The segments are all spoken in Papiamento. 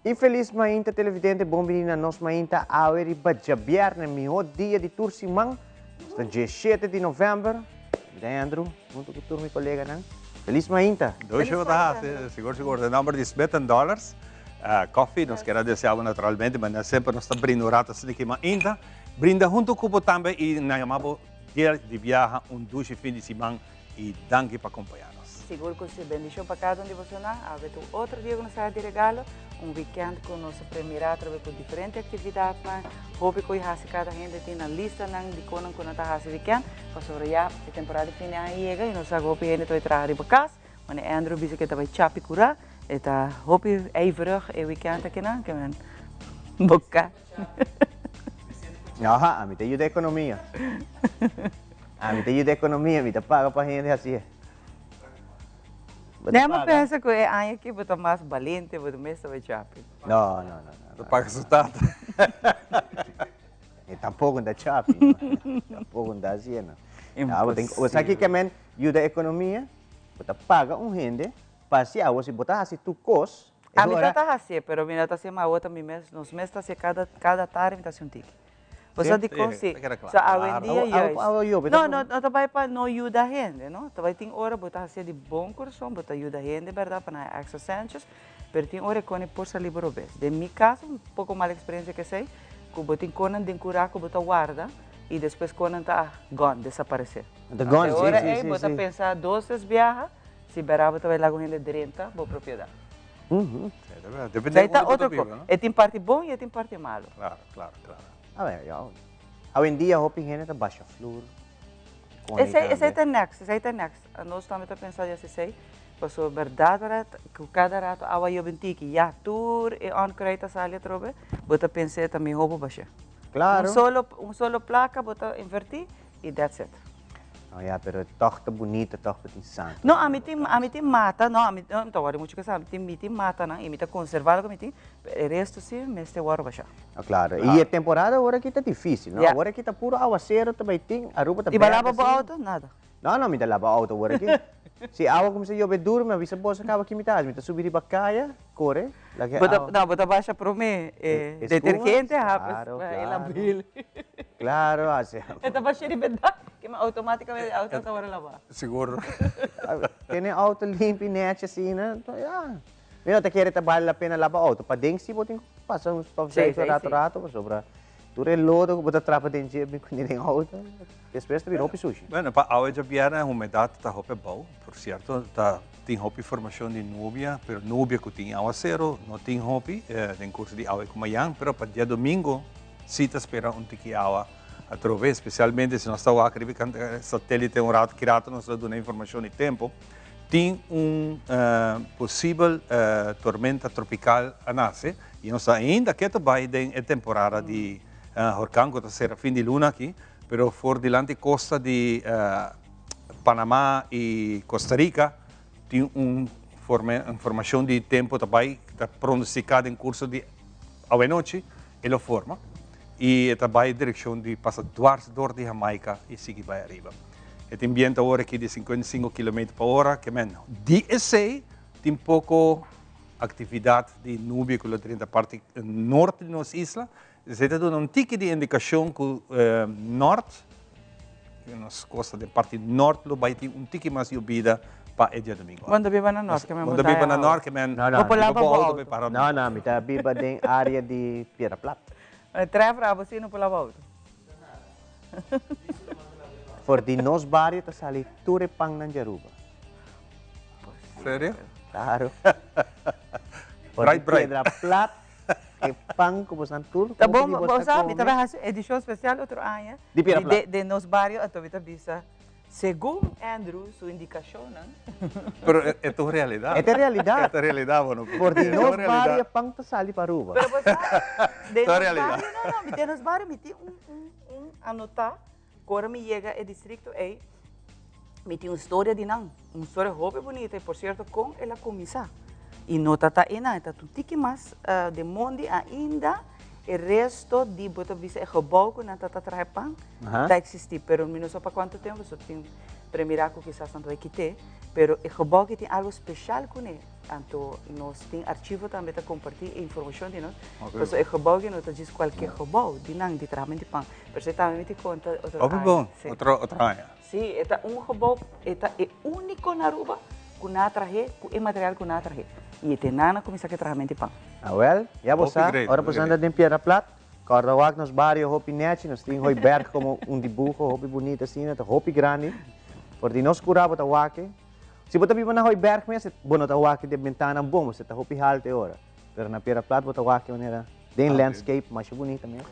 Y feliz mainta, televidente, bon bini na Nos Mainta awe riba djabierne, miho dia di tur siman. Nos ta 17 di november. Mi ta Andrew, hunto cu tur mi coleganan. Feliz mainta. Doshi bo ta hasi, sigur sigur. Den nomber di Smith and Dollars Coffee, nos kier a desea bo naturalmente, manera semper nos ta brinda un rato asina ki mainta. Brinda hunto cu bo tambe y na yama bo dia di biaha un dushi fin di siman y danki pa acompaña nos. Sigur cu si. Bendicion pa cada un di bosonan. Awe ta un otro dia cu nos ta haci di regalo. Un weekend cu nos a premira atrabe cu diferente actividadnan. Hopi cu haci cada hende tin nan listanan di conan cu nan ta haci weekend. Pasobra ya e temporada di fin di aña yega y nos sa cu hopi hende ta bay traha riba cas. Wanneer Andrew bisa cu e ta bay chapi cura, e ta hopi ijverig e weekend akinan. Ke men boca. Aha, ami ta yuda economia. Ami ta yuda economia, mi ta paga pa hende hacié. Bo ta pensa cu e aña aki bo ta mas balente, bo ta mes ta bay chapi. No, no, no, no. Ta paga su tata. E tampoco ta chapi, no. Tampoco ta hacié, no. Imposible. Bo sa kico men yuda economia? Bo ta paga un hende pa haci awor si bo ta haci tur cos. Ami ta ta hacié, pero mi no ta hacié, ma awor ta mi mes, nos mes ta hacié cada, cada tarde mi ta haci un tiki. Bo sa dikon? Si. So awendia juist. No, no, no ta bai pa no yuda hende, no. Ta bai tin ora bo ta hacié di bon corazon, bo ta yuda hende, berdad, pa nan haña extra centjes, pero tin ora e kone por sali bo robes. Den mi caso, un poco mal experiencia cu esey, cu bo tin konan den cura cu bo ta warda y despues konan ta gone, desaparece. Ta gone, si, si, si. E ora ey bo ta pensa dos, tres biaha si berdad bo ta bai laga un hende drenta bo propiedad. Depende Esei ta unda bo ta otro biba, ko. no? E tin parti bon i e tin parti malo. Claro, claro, claro. A ber, ya. Awendia hopi hende ta basha flur. Koni Esei, esei tambe. ta next, esei ta next. Nos tambe ta pensa di hasi esei, pasobra berdad berdad ku kada rato awa yobe un tiki, ya tur e onkruid ta sali atrobe, bo ta pensa e ta mihó bo bash'é. Claro. Un solo, un solo plaka bo ta invertí i that's it. No ya, pero toch ta bunito toch pa tin santo. No, ami tin, ami tin mata, no, ami no ta wòrdu muchu kasá, ami tin, mi tin matanan i mi ta konservá loke mi tin, pero e resto si mester wòrdu bashá. No, klaro. I e temporada awor aki ta difísil, no? Ya. Awor aki ta puro awasero ta bai tin, Aruba ta I bo bèrdè laba bo asina. outo? Nada. No, no, mi ta laba outo awor aki. Si awa kuminsá yobe duru, mi a bisa boso kaba ki mi ta hasi, mi ta subi riba kaya, kore, laga e Bo ta, awa. no, bo ta basha promé e E skuma? detergente, ha, pues, Klaro, pa e klaro. labil. Claro, así. E ta bashé riba e dak, ke ma automáticamente e auto ta wòrdu labá. Sigur. Tene auto limpi, nechi asina, enton ya. Mi no ta kere ta bale la pena laba auto. Paden si bo tin ku pasa un stofzuiger rato rato, pasobra tur e lodo ku bo ta trapa den dje bin kuné den auto, despues ta bira hopi sushi. Bueno, pa awe djabièrnè humedat ta hopi abou. Por sierto, ta tin hopi formashon di nubia, pero nubia ku tin awasero no tin hopi den kurso di awe ku mayan, pero pa diadomingo Si ta spera un tiki awa atrobe, especialmente si nos ta wak riba e satelite un rato, ki rato nos ta duna informacion di tempo, tin un posibel tormenta tropical a nace y nos ta ainda keto bay den e temporada di horcan cu ta cera fin di luna aki, pero for dilanti costa di Panama y Costa Rica tin un formacion di tempo ta bay ta pronostica den curso di awenochi. E lo forma y e ta bay direccion di pasa dwars door di Jamaica y sigui bay ariba. E tin biento awor aki di 55 kilometer pa ora, ke men di esey tin poco actividad di nubia cu lo drenta parti noord di nos isla. Esey ta duna un tiki di indicacion cu noord, nos costa den parti noord lo bay tin un tiki mas yobida pa e diadomingo. Bo ta biba na noord ke men Bo ta biba na noord ke men No, no. Bo por laba bo auto. No, no, mi ta biba den area di Piedra Plat. Trèf rabo si no por laba auto. For di nos bario ta sali tur e pannan di Aruba. Serio? Claro. For di Piedra Plat e pan ku bosnan tur Ta bon, bo sa, mi ta bai hasi edishon spesial otro aña. Di Piedra Plat. De nos bario, anto mi ta bisa. Segun Andrew su indikashonnan. Pero e ta un realidat. E ta realidat. E ta realidat bo no por. For di nos bario pan ta sali pa Aruba. Pero bo sa, den nos bario, no, no, den nos bario mi tin un, un, un anotá ku ora mi yega e distrikto ei, mi tin un storia di nan, un storia hopi bunita i por sierto kon el a kuminsá. I no ta ta einan, e ta un tiki mas den mondi ainda e resto di bo ta bisa e gebou ku nan ta ta traha e pan ta existi, pero mi no sa pa cuanto tempo, so tin. Premira ku kisas nan ta bai kit'é, pero e gebou aki tin algu speshal kuné. Anto nos tin archivo tambe ta kompartí e informashon di nos, pasobra e gebou aki no ta djis kualke gebou di nan di trahamen di pan, pero esei tambe mi tin konta otro Hopi aña. bon, Sí. otro otro aña. Sí, e ta un gebou, e ta e úniko na Aruba ku nan a trah'é ku e material ku nan a trah'é. I e te nan a kuminsá ku e trahamen di pan. Awel, ya bo Hopi sa, great, ora hopi bo anda great. den Piedra Plat, Corda wak nos bario hopi nechi, nos tin Hooiberg como un dibujo hopi bunita asina, ta hopi grandi. For di nos cura bo ta wak e. Si bo ta biba na Hooiberg mes, bo no ta wak e den bentana bon, bo ta hopi halto e ora. Pero na Piedra Plat bo ta wak e manera den landscape masha bunita mes.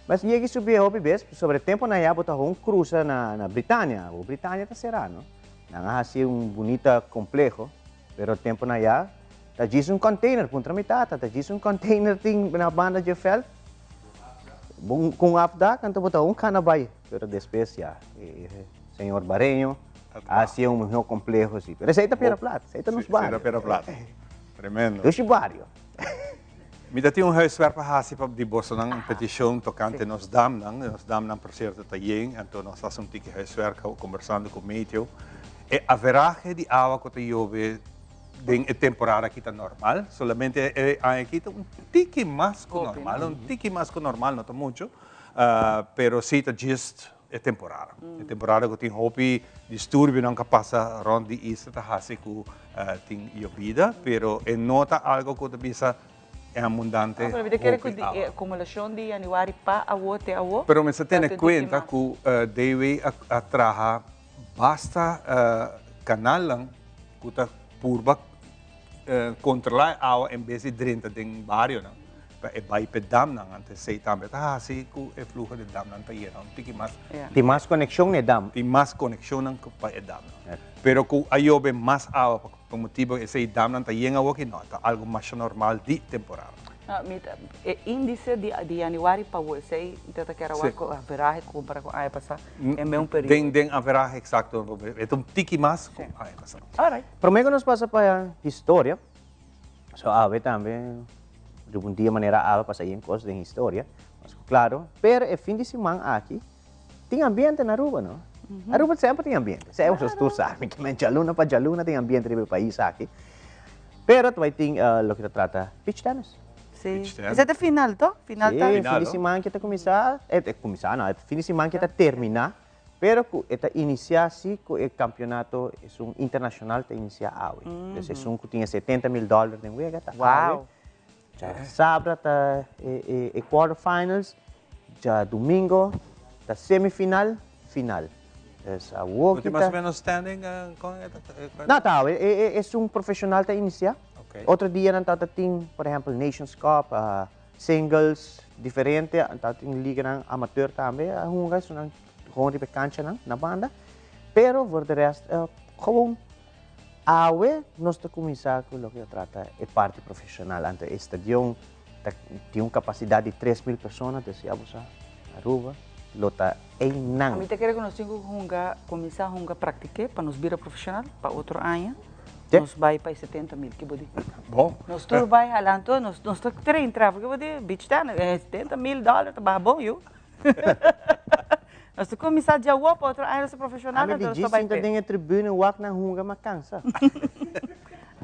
Mas yegi subi e hopi bes, pasobra e tempo na ya bo ta hon cruza na Britania. Awor Britania ta cera, no? Nan a haci un bunita compleho. Pero tempo na ya, ta djis un container, puntra mi tata, ta djis un container tin na banda dje veld. Bon, cu un afdak, anto bo ta un cana bay. Pero despues ya, e señor Bareño a haci un mihor compleho asi. Pero esey ta Piedra Plat, esey ta nos bario. Esey ta Piedra Plat. Tremendo. Dushi bario. Mi ta tin un huiswerk pa haci pa di bosonan, un peticion tocante nos damnan. Nos damnan, por cierto, ta yen, anto nos haci un tiki huiswerk conversando cu meteo. E averahe di awa cu ta yobe den e temporada aki ta normal, solamente e aña aki ta un tiki mas cu normal, un tiki mas cu normal, no ta mucho, pero si ta just e temporada. E temporada cu tin hopi disturbionan ca pasa rond di isla ta haci cu tin yobida, pero e no ta algo cu ta bisa e abundante No, pero mi ta kere cu hopi awa. e acumulacion di januari pa awo te awo Pero mester ta tene tiki cuenta mas. cu DW a traha basta canalnan cu ta purba controla e awa en bes di drenta den barionan pa e bai p'e damnan. Anto esey tambe ta haci cu e fluho di damnan ta yena un tiki mas. Tin mas conexion n'e dam. Tin mas conexionnan pa e damnan. Pero cu a yobe mas awa pa motibo esey damnan ta yen awoki no, ta algo masha normal di temporada. No, mi ta, e indice di di januari pa awo esey ta ta kere wak averahe compara cu aña pasa en be un periodo. Den den averahe exacto e ta un tiki mas cu aña pasa. Alright. Prome cu nos pasa pa historia, so awe tambe riba un dia manera awe pasa yen cos den historia, mas cu claro, pero e fin di siman aki tin ambiente na Aruba, no? Aruba semper tin ambiente, semper, sos tur sabi ki men djaluna pa djaluna tin ambiente riba e pais aki, pero ta bay tin loke ta trata beach tennis. Si, Beach tennis. esei ta final to? Final ta? Si, fin di siman ki ta cuminsa, cuminsa no, fin di siman ki ta termina. Pero cu e ta inicia si cu e campeonato esun internacional ta inicia awe. Dus esun cu tin e 70 mil dollar den wega ta awe. Dja sabra ta e quarter finals, dja domingo ta semifinal, final. Dus awo Bo tin ki ta. mas o menos standing con e ta? No ta awe, esun profesional ta inicia. Otro dianan ta tin por ehempel Nations Cup, Singles diferente, ta tin liganan amateur tambe a hunga, esunnan gewoon riba e canchanan na banda. Pero voor de rest gewoon awe nos ta cuminsa cu loke ta trata e parti profesional. Anto e stadion ta tin un capacidad di 3000 persona, dus ya bo sa Aruba lo ta eynan. Mi ta kere cu nos tin cu hunga, cuminsa hunga practique pa nos bira profesional pa otro aña. Nos bai pa e 70 mil, ki bo di? Bon. Nos tur bai alanto, nos nos ta train trafo, ki bo di? Beach tennis, e 70 mil dollar ta baha bon yu. Nos ta kuminsá djawo pa otro aña nos ta profeshonal, Ami di anto nos djis ta bai sinta p'e. den e tribune wak nan hunga ma kansa.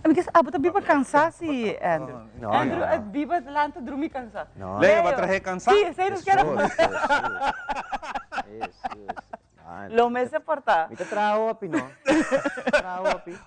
Mi ke sa abo ta biba kansá si, Andrew. No, Andrew no. a biba lanta drumi kansá. No, Leo, bo a trahe kansá? Si, esei nos kier a Jesus, Jesus. Jesus. Lo mester por ta. Mi ta traha hopi no. Traha hopi.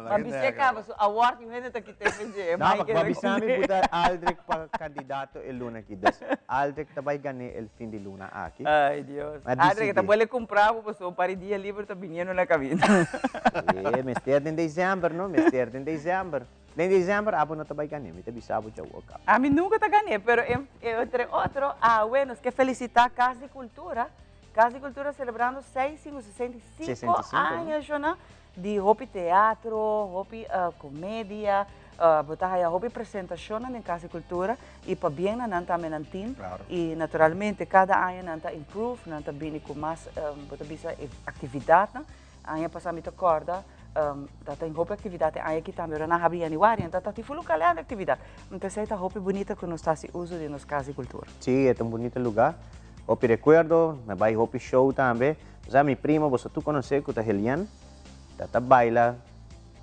Ma bis'é caba su award tin hende ta kit'é fe dje. No, ma bisa mi cu ta Aldrich pa candidato e luna aki. Dus Aldrich ta bay gané el fin di luna aki. Ay Dios. Aldrich ta bolbe cumpra bo pasobra un par di dia liber ta biniendo na cabina. Sí, mester den december no, mester den december. Den december abo no ta bay gané, mi ta bisa bo djawo caba. Ami nunca ta gané, pero entre otro awe nos ke felicita Cas di Cultura. Cas di Cultura celebrando seis cinco 65 aña shona di hopi teatro, hopi comedia, bo ta haya hopi presentacionnan den Cas di Cultura y pabien na nan tambe nan team y naturalmente cada aña nan ta improve, nan ta bini cu mas bo ta bisa e actividadnan. Aña pasa mi ta corda ta tin hopi actividad e aña aki tambe ora nan habri januari nan ta tin full un calenda actividad. Entonces ta hopi bunita cu nos ta haci uso di nos Cas di Cultura. Sí, e ta un bunita lugar. Hopi recuerdo, mi a bai hopi show tambe. Sa mi primo, boso tur conoce cu ta Helian, ta ta baila,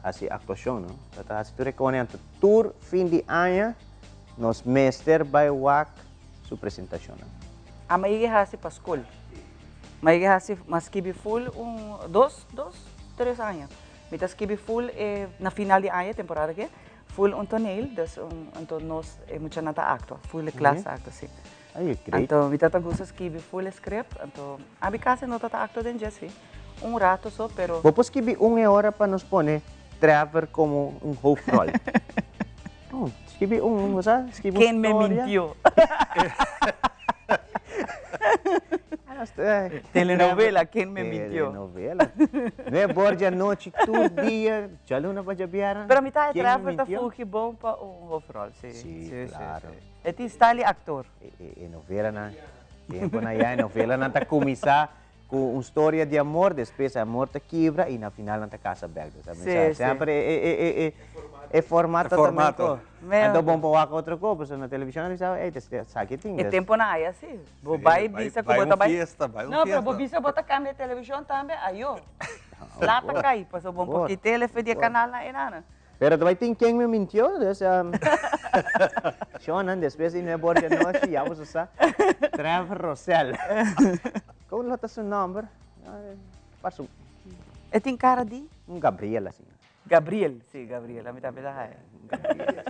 haci actuacion, no? Ta ta haci tur e cone, anto tur fin di aña nos mester bai wak su presentacionnan. Ama yega haci pa school. Ma yega haci, ma skibi full un, dos, dos, tres aña. Mi ta skibi full e, na final di aña, temporada ke, full un toneel, dus un, anto nos, e muchanan ta actua, full e klas ta actua, si. Ay, great. Anto mi tata gusta skibi full e script, anto abi casi no tata actua den dje si. Un rato so, pero. Bo por skibi un e ora pa nos pone Trevor como un hoofdrol. Oh, skibi un, bo sa? Skibi un Ken me storia. mintió? Telenovela, Ken me mintió? Telenovela. Nueve or di anochi tur dia, djaluna pa djabièrnè. Pero mi ta e Ken me Trevor ta mintió? fugi bon pa un hoofdrol, si. Si, Si, si, claro. si. E tin style di actor. E novelanan, temponan ya e novelanan ta cuminsa cu un storia di amor, despues e amor ta kibra y na final nan ta casa bek. Dus Sí, sí. semper e formato E formato. ta meko. Anto bon pa wak otro cos, pasobra na television nan bisa, ey, esaki tin. E temponan aya si. Bo bay bisa cu bo ta bay. Bay un fiesta, bay un No, pero bo fiesta. bisa bo ta cambia e television tambe, ayo. Sla ta cay, pasobra bo por kita el efe di e canalnan enanan. Pero ta bai tin ken mi mintió, dus Shonan, despues di nuebe or di anochi ya boso sa, Trevor Rosell. Kon lo ta su nomber? Parse un. E tin cara di? Un Gabriel asina. Gabriel, si, Gabriel, ami tambe ta haya. Gabriel.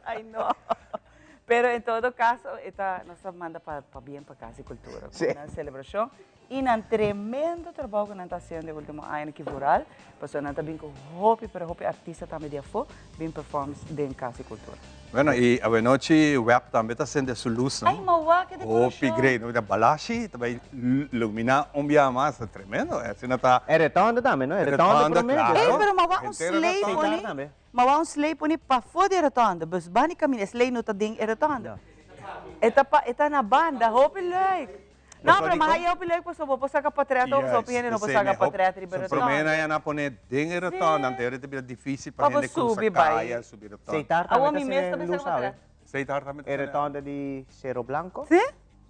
Ay no. Pero en todo caso e ta, nos ta manda pa pabien pa Casa di Cultura. Si. Cu nan celebracion. Y nan tremendo trabou cu nan ta haciendo e ultimo añanan aki vooral, pasobra nan ta bin cu hopi pero hopi artista tambe di afo bin performs den Cas di Cultura. Bueno, y awenochi web tambe ta cende su luz, no? Ay, mawa ke decoracion! Hopi great, no? Balashi ta bay lumina un bia mas, ta tremendo, eh, asina ta. E rotonda tambe, no? E rotonda prome. Claro. Ey, pero mawa un Henter e slay rotonda. poni, mawa un slay poni pafo di e rotonda, bus bani camina, e slay no ta den e rotonda. E ta pa, e ta na banda, hopi leuk! No, pero mas haya hopi leuk pasobra bo por saca potret ook, pasobra hopi hende no por saca potret riba e Su prome rotonda. nan a pone den e rotonda, anto ta bira dificil pa Pa bo hende cruza subi bai. caya, subi rotonda. Seitar Awor tambe mi ta mes ta sene bisa luz awe. potret. Seitar tambe ta E sene. rotonda di Cerro Blanco. Si?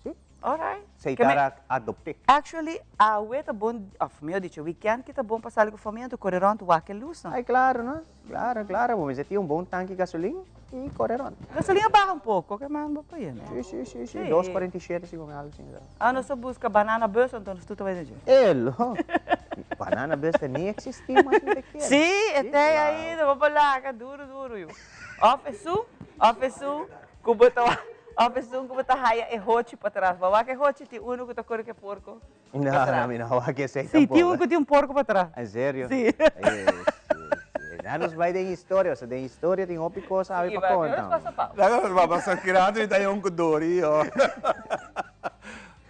Si. Alright. Seitar a adopte. Actually, awe ta bon, of mihor dicho, weekend ki ta bon pa sali cu famia, anto core rond wak e luznan. Ay, claro, no? Claro, claro. Bo mester tin un bon tanki gasolin y core rond. Gasolin a baha un poco, ke man bo por yena? Si, si, si, si. Si. Dos cuarenta y shete segun algo asina ta. Ah, nos ta busca banana bus, anto nos tur ta bay den dje. Elo! Banana bus ta ni existi mas mi ta kere. Si, e ta ey ainda, bo por laga duro, duro yu. Of esun, of esun cu bo ta, of esun cu bo ta haya e hochi patras. Bo a wak e hochi, tin uno cu ta core cu e porco. No, no, mi no wak esei Sí, tin tampoco. un ku tin un porko pa atras. En serio? Sí. Eh, sí, sí. Ya nos bai den historia, o sea, den historia tin hopi cos awe Sí, pa va, conta. nos pasa pau. Laga nos bai pasa grandi, mi ta yon ku dori, oh.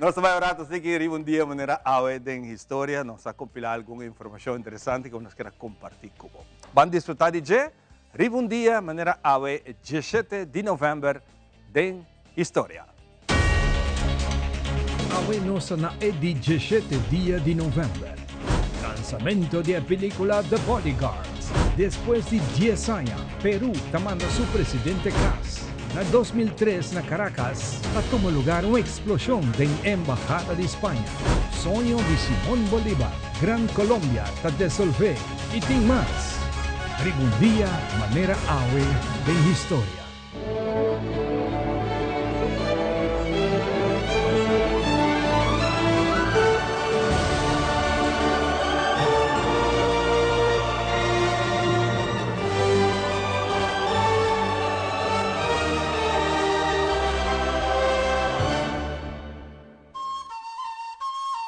Nos ta bai un rato así riba un dia manera awe den historia. Nos a compila algun informacion interesante ku nos kier a comparti ku bo. Ban disfruta di dje riba un dia manera awe 17 di november den historia. Awe nos ta na e di djeshete dia di novèmber. Lansamento di e pelikula The Bodyguards. Despues di dies aña, Peru ta manda su presidente kas. Na 2003 na Caracas ta tuma lugar un eksploshon den embahada di Spaña. Soño di Simón Bolívar, Gran Colombia ta desolvé i tin mas. Riba un dia manera awe den historia.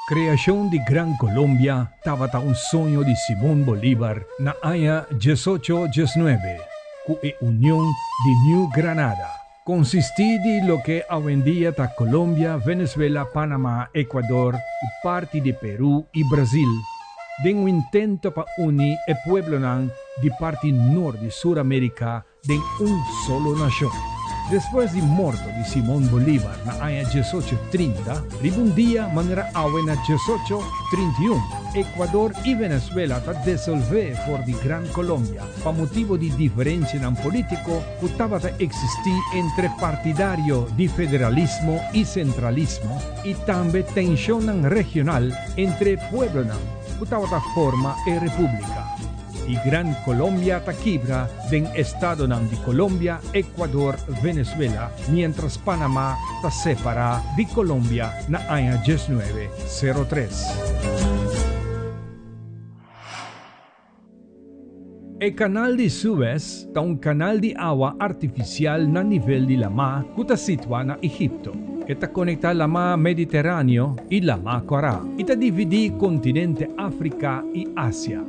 Creacion di Gran Colombia tabata un soño di Simón Bolívar na aña diesocho diesnuebe cu e union di New Granada. Consisti di loke awendia ta Colombia, Venezuela, Panama, Ecuador y parti di Peru y Brasil, den un intento pa uni e pueblonan di parti nort di Sur America den un solo nashon. Despues di morto di Simón Bolívar na aña 1830, riba un dia manera awe na 1831, Ecuador i Venezuela ta desolvé for di Gran Colombia pa motibu di diferencianan polítiko ku tabata eksistí entre partidario di federalismo i sentralismo i tambe tenshonnan regional entre pueblonan ku tabata forma e repúblika. I Gran Colombia ta kibra den estadonan di Colombia, Ecuador, Venezuela, mientras Panama ta separá di Colombia na aña 1903. E Kanal di Suez ta un kanal di awa artifisial na nivel di lamá ku ta situá na Egipto. E ta konektá Lamá Mediteraneo i Lamá Kòrá i ta dividí kontinente Afrika i Asia.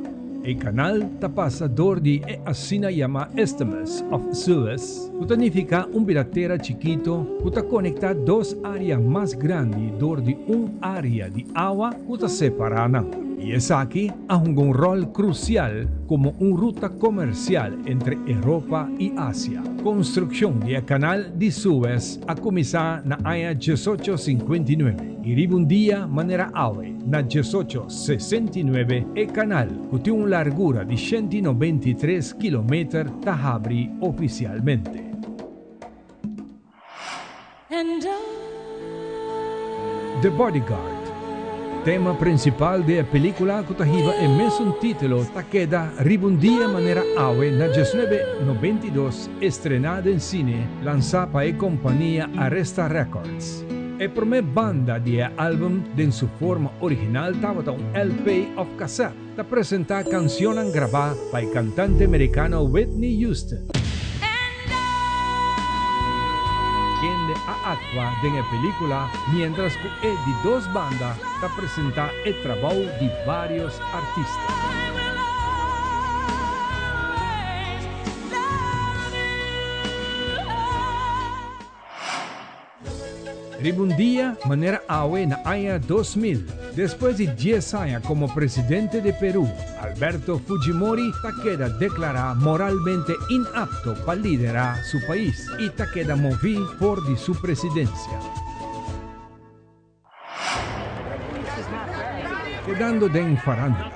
E kanal ta pasa dor di e asina yamá Isthmus of Suez, ku ta nifiká un bira tera chikitu ku ta konektá dos área mas grandi dor di un área di awa ku ta separá nan. I esaki a hunga un ròl krusial komo un ruta komersial entre Europa i Asia. Konstrukshon di e Kanal di Suez a kuminsá na aña 1859 i riba un dia manera awe, na 1869, e kanal, ku tin un largura di 193 kilometer, ta habri ofisialmente. The Bodyguard, Tema prinsipal di e pelíkula ku ta hiba e mesun título ta keda riba un dia manera awe na 1992 estrená den sine lansá pa e kompania Arista Records. E promé banda di e álbum den su forma original tabata un LP òf kasèt ta presentá kansionnan grabá pa e kantante merikano Whitney Houston, kende a aktua den e pelíkula miéntras ku e di dos banda ta presentá e trabou di vários artista. Riba un dia manera awe na aña 2000, despues di dies aña komo presidente di Perú, Alberto Fujimori ta keda deklará moralmente inapto pa liderá su pais i ta keda moví for di su presidensia. Kedando den farándula,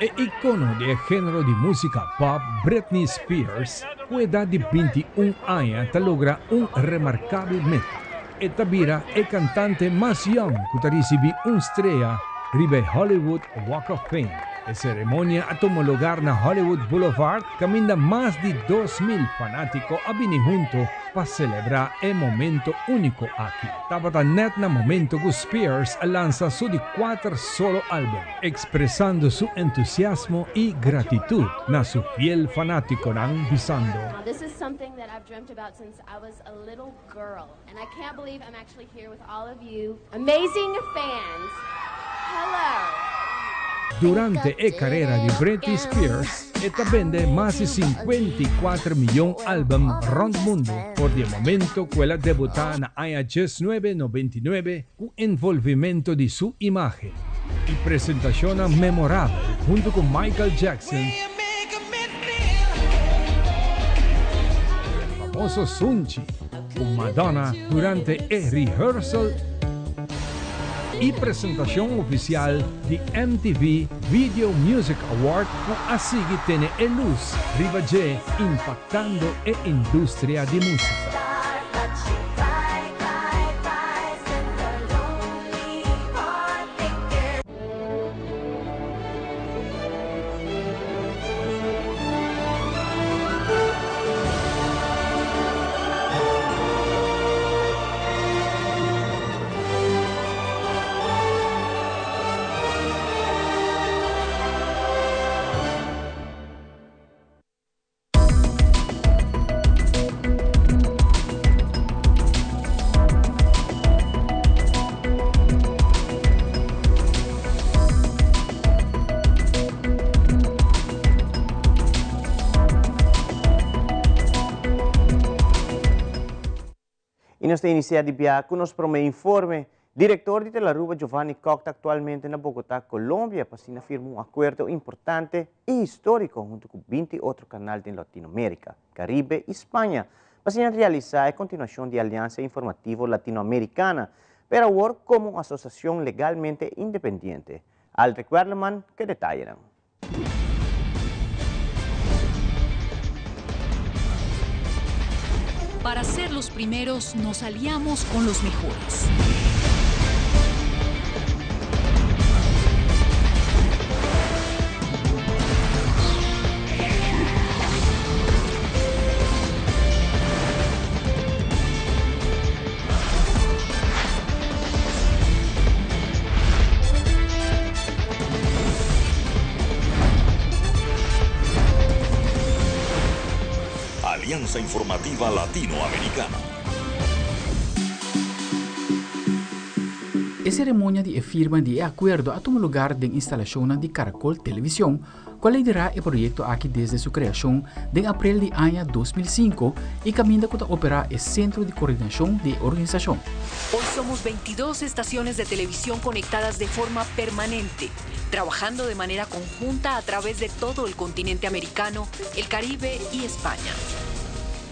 e ikono di e género di músika pop Britney Spears ku edat di 21 aña ta logra un remarkabel meta, e ta bira e kantante mas yòn ku ta risibí un strea riba e Hollywood Walk of Fame. E seremonia a tuma lugar na Hollywood Boulevard kaminda mas di 2000 fanátiko a bini huntu pa selebrá e momento úniko aki. Tabata nèt na momento ku Spears a lansa su di kuater solo álbum, ekspresando su entusiasmo i gratitut na su fiel fanátikonan bisando. This is something that I've dreamt about since I was a little girl and I can't believe I'm actually here with all of you amazing fans. Hello. Durante e karera di Britney Spears, e ta bende mas di 54 miyon álbum rònt mundu for di e momento ku el a debutá na aña 1999 ku envolvimento di su imágen i presentashonnan memorabel huntu ku Michael Jackson, e famoso sunchi ku Madonna durante e rehearsal i presentashon ofisial di MTV Video Music Award ku a sigui tene e lus riba dje impaktando e industria di músika. I nos ta inisiá di bia ku nos promé informe. Direktor di Telaruba Giovanni Kock ta aktualmente na Bogotá, Colombia, pa asina firma un akuerdo importante i históriko huntu ku 20 otro kanal den Latinoamérika, Karibe i Spaña. pa asina realisa e continuacion di Alianza Informativo Latinoamericana, pero awor como un asociacion legalmente independiente. Aldrich Werleman cu e detayenan. Para ser los primeros nos aliamos con los mejores. Alianza Informativa Latinoamericana. E ceremonia di e firma di e acuerdo a tuma lugar den instalacionnan di Caracol Television, cu a lidera e proyecto aki desde su creacion den april di aña 2005 y caminda cu ta opera e Centro di Coordinacion di e organisacion. Hoy somos 22 estaciones de televisión conectadas de forma permanente, trabajando de manera conjunta a través de todo el continente americano, el Caribe y España.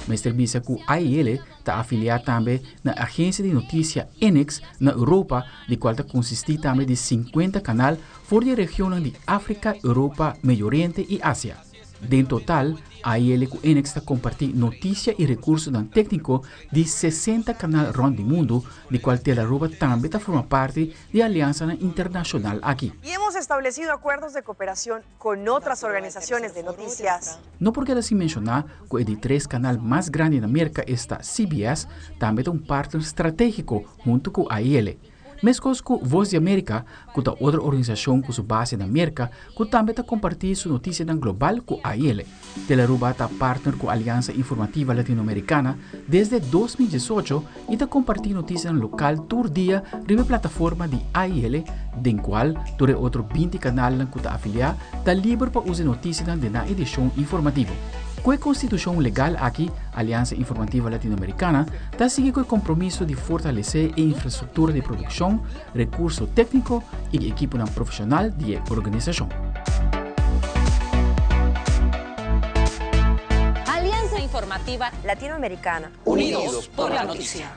Mester bisa cu AIL ta afilia tambe na agencia di noticia Enix na Europa, di cual ta consisti tambe di 50 canal for di e regionnan di Africa, Europa, Medio Oriente y Asia. Den total, AIL cu Enix ta comparti noticia y recursonan tecnico di 60 canal rond di mundo, di cual Telaruba tambe ta forma parti di e aliansanan internacional aki. Y hemos establecido acuerdos de cooperación con otras organizaciones de noticias. No por keda sin menciona cu e di tres canal mas grandi na Merca, esta CBS, tambe ta un partner strategico hunto cu AIL. Meskos ku Voz di Amerika, ku ta otro organisashon ku su base na Merka, ku tambe ta kompartí su notisianan global ku AIL. Telearuba ta partner ku Aliansa Informativa Latinoamericana desde 2018 i ta kompartí notisianan lokal tur dia riba e plataforma di AIL, den kual tur e otro 20 kanalnan ku ta afiliá ta liber pa usa e notisianan den nan edishon informativo. Ku e konstitushon legal aki, Aliansa Informativa Latinoamericana ta sigui ku e kompromiso di fortalesé e infrastruktura di produkshon, rekurso tékniko i ekiponan profeshonal di e organisashon. Aliansa Informativa Latinoamericana. Unidos por la noticia.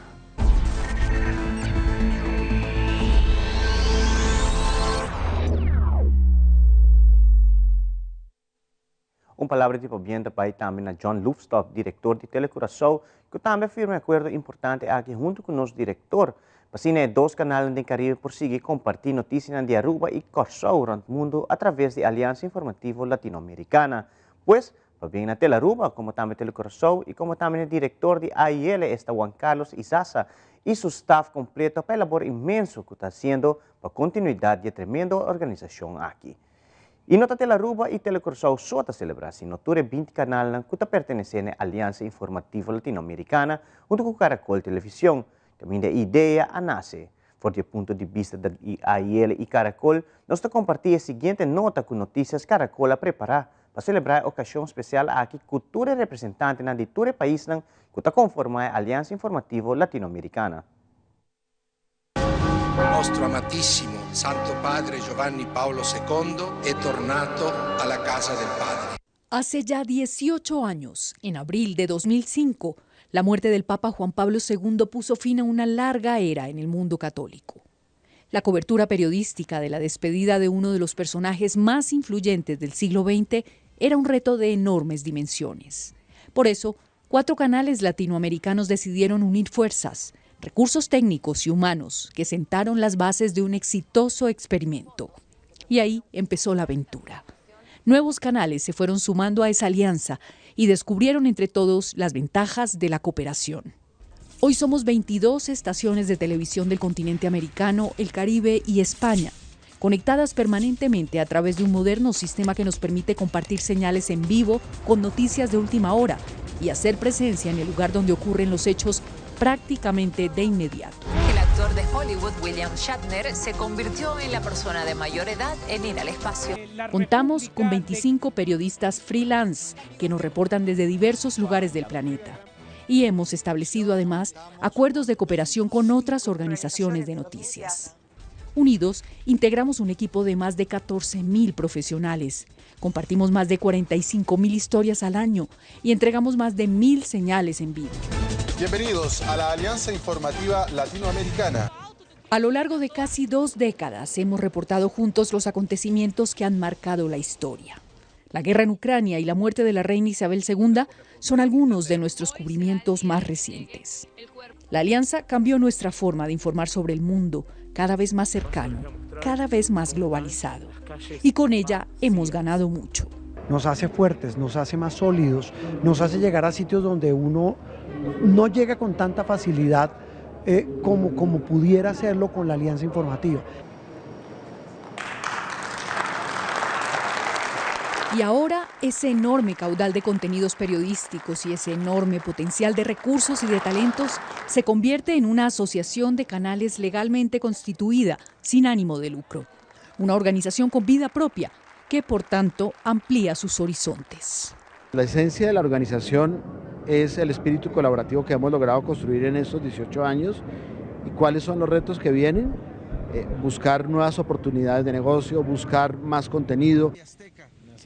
Un palabra di pabien ta bai tambe na John Loefstop, direktor di Telecuraçao, ku tambe a firma e akuerdo importante aki huntu ku nos direktor, pa asina e dos kanalnan den Karibe por sigui kompartí notisianan di Aruba i Kòrsou rònt mundu atraves di Aliansa Informativo Latinoamericana. Pues, pabien na Telaruba, komo tambe Telecuraçao i komo tambe na e direktor di AIL, esta Juan Carlos Isaza, i su staf kompleto pa e labor inmenso ku ta hasiendo pa kontinuidat di e tremendo organisashon aki. I no ta Telaruba i Telecuraçao so ta selebrá, sino tur e 20 kanalnan ku ta pertenesé na e Aliansa Informativo Latinoamericana huntu ku Caracol Televisión, kaminda e idea a nase. For di e punto di bista di AIL i Caracol, nos ta kompartí e siguiente nota ku Noticias Caracol a prepará pa selebrá e okashon spesial aki ku tur e representantenan di tur e paisnan ku ta konformá e Aliansa Informativo Latinoamericana. Nostro amatissimo Santo Padre Giovanni Paolo II è tornato alla casa del Padre. Hace ya 18 años, en abril de 2005, la muerte del Papa Juan Pablo II puso fin a una larga era en el mundo católico. La cobertura periodística de la despedida de uno de los personajes más influyentes del siglo XX era un reto de enormes dimensiones. Por eso, cuatro canales latinoamericanos decidieron unir fuerzas, recursos técnicos y humanos que sentaron las bases de un exitoso experimento. Y ahí empezó la aventura. Nuevos canales se fueron sumando a esa alianza y descubrieron entre todos las ventajas de la cooperación. Hoy somos 22 estaciones de televisión del continente americano, el Caribe y España, conectadas permanentemente a través de un moderno sistema que nos permite compartir señales en vivo con noticias de última hora y hacer presencia en el lugar donde ocurren los hechos prácticamente de inmediato. El actor de Hollywood, William Shatner, se convirtió en la persona de mayor edad en ir al espacio. Contamos con 25 periodistas freelance que nos reportan desde diversos lugares del planeta. Y hemos establecido además acuerdos de cooperación con otras organizaciones de noticias. Unidos, integramos un equipo de más de 14.000 profesionales. Compartimos más de 45.000 historias al año y entregamos más de 1.000 señales en vivo. Bienvenidos a la Alianza Informativa Latinoamericana. A lo largo de casi 2 décadas hemos reportado juntos los acontecimientos que han marcado la historia. La guerra en Ucrania y la muerte de la reina Isabel segunda son algunos de nuestros cubrimientos más recientes. La Alianza cambió nuestra forma de informar sobre el mundo, cada vez más cercano, cada vez más globalizado. Y con ella hemos ganado mucho. Nos hace fuertes, nos hace más sólidos, nos hace llegar a sitios donde uno no llega con tanta facilidad como pudiera hacerlo con la Alianza Informativa. Y ahora ese enorme caudal de contenidos periodísticos y ese enorme potencial de recursos y de talentos se convierte en una asociación de canales legalmente constituida, sin ánimo de lucro. Una organización con vida propia, que por tanto amplía sus horizontes. La esencia de la organización es el espíritu colaborativo que hemos logrado construir en estos 18 años. ¿Y cuáles son los retos que vienen? Buscar nuevas oportunidades de negocio, buscar más contenido.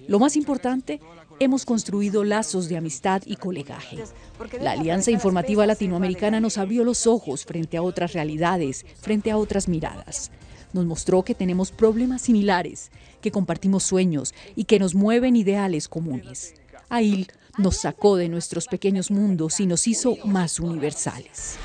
Lo más importante, hemos construido lazos de amistad y colegaje. La Alianza Informativa Latinoamericana nos abrió los ojos frente a otras realidades, frente a otras miradas. Nos mostró que tenemos problemas similares, que compartimos sueños y que nos mueven ideales comunes. AIL nos sacó de nuestros pequeños mundos y nos hizo más universales.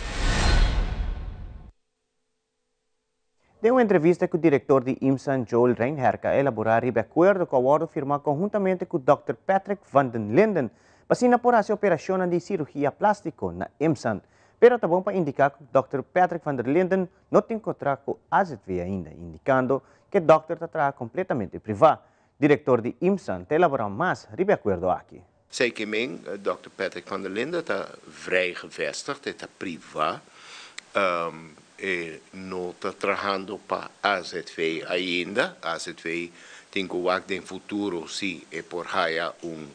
De una entrevista con el director de IMSAN, Joel Reinherka, a elaborar el acuerdo que aguardo firmar conjuntamente con doctor Patrick van den Linden, para por hacer operación de cirugía plástico na IMSAN. Pero también para indicar que doctor Patrick van der Linden no tiene contrato con AZV ainda, indicando que el doctor está completamente privado. Director de IMSAN te elabora más ribe acuerdo aquí. Zeker men, dokter Patrick van der Linden está vrij gevestigd, está privado. No está trabajando para AZV ainda. AZV tem que ver en futuro si é por haya un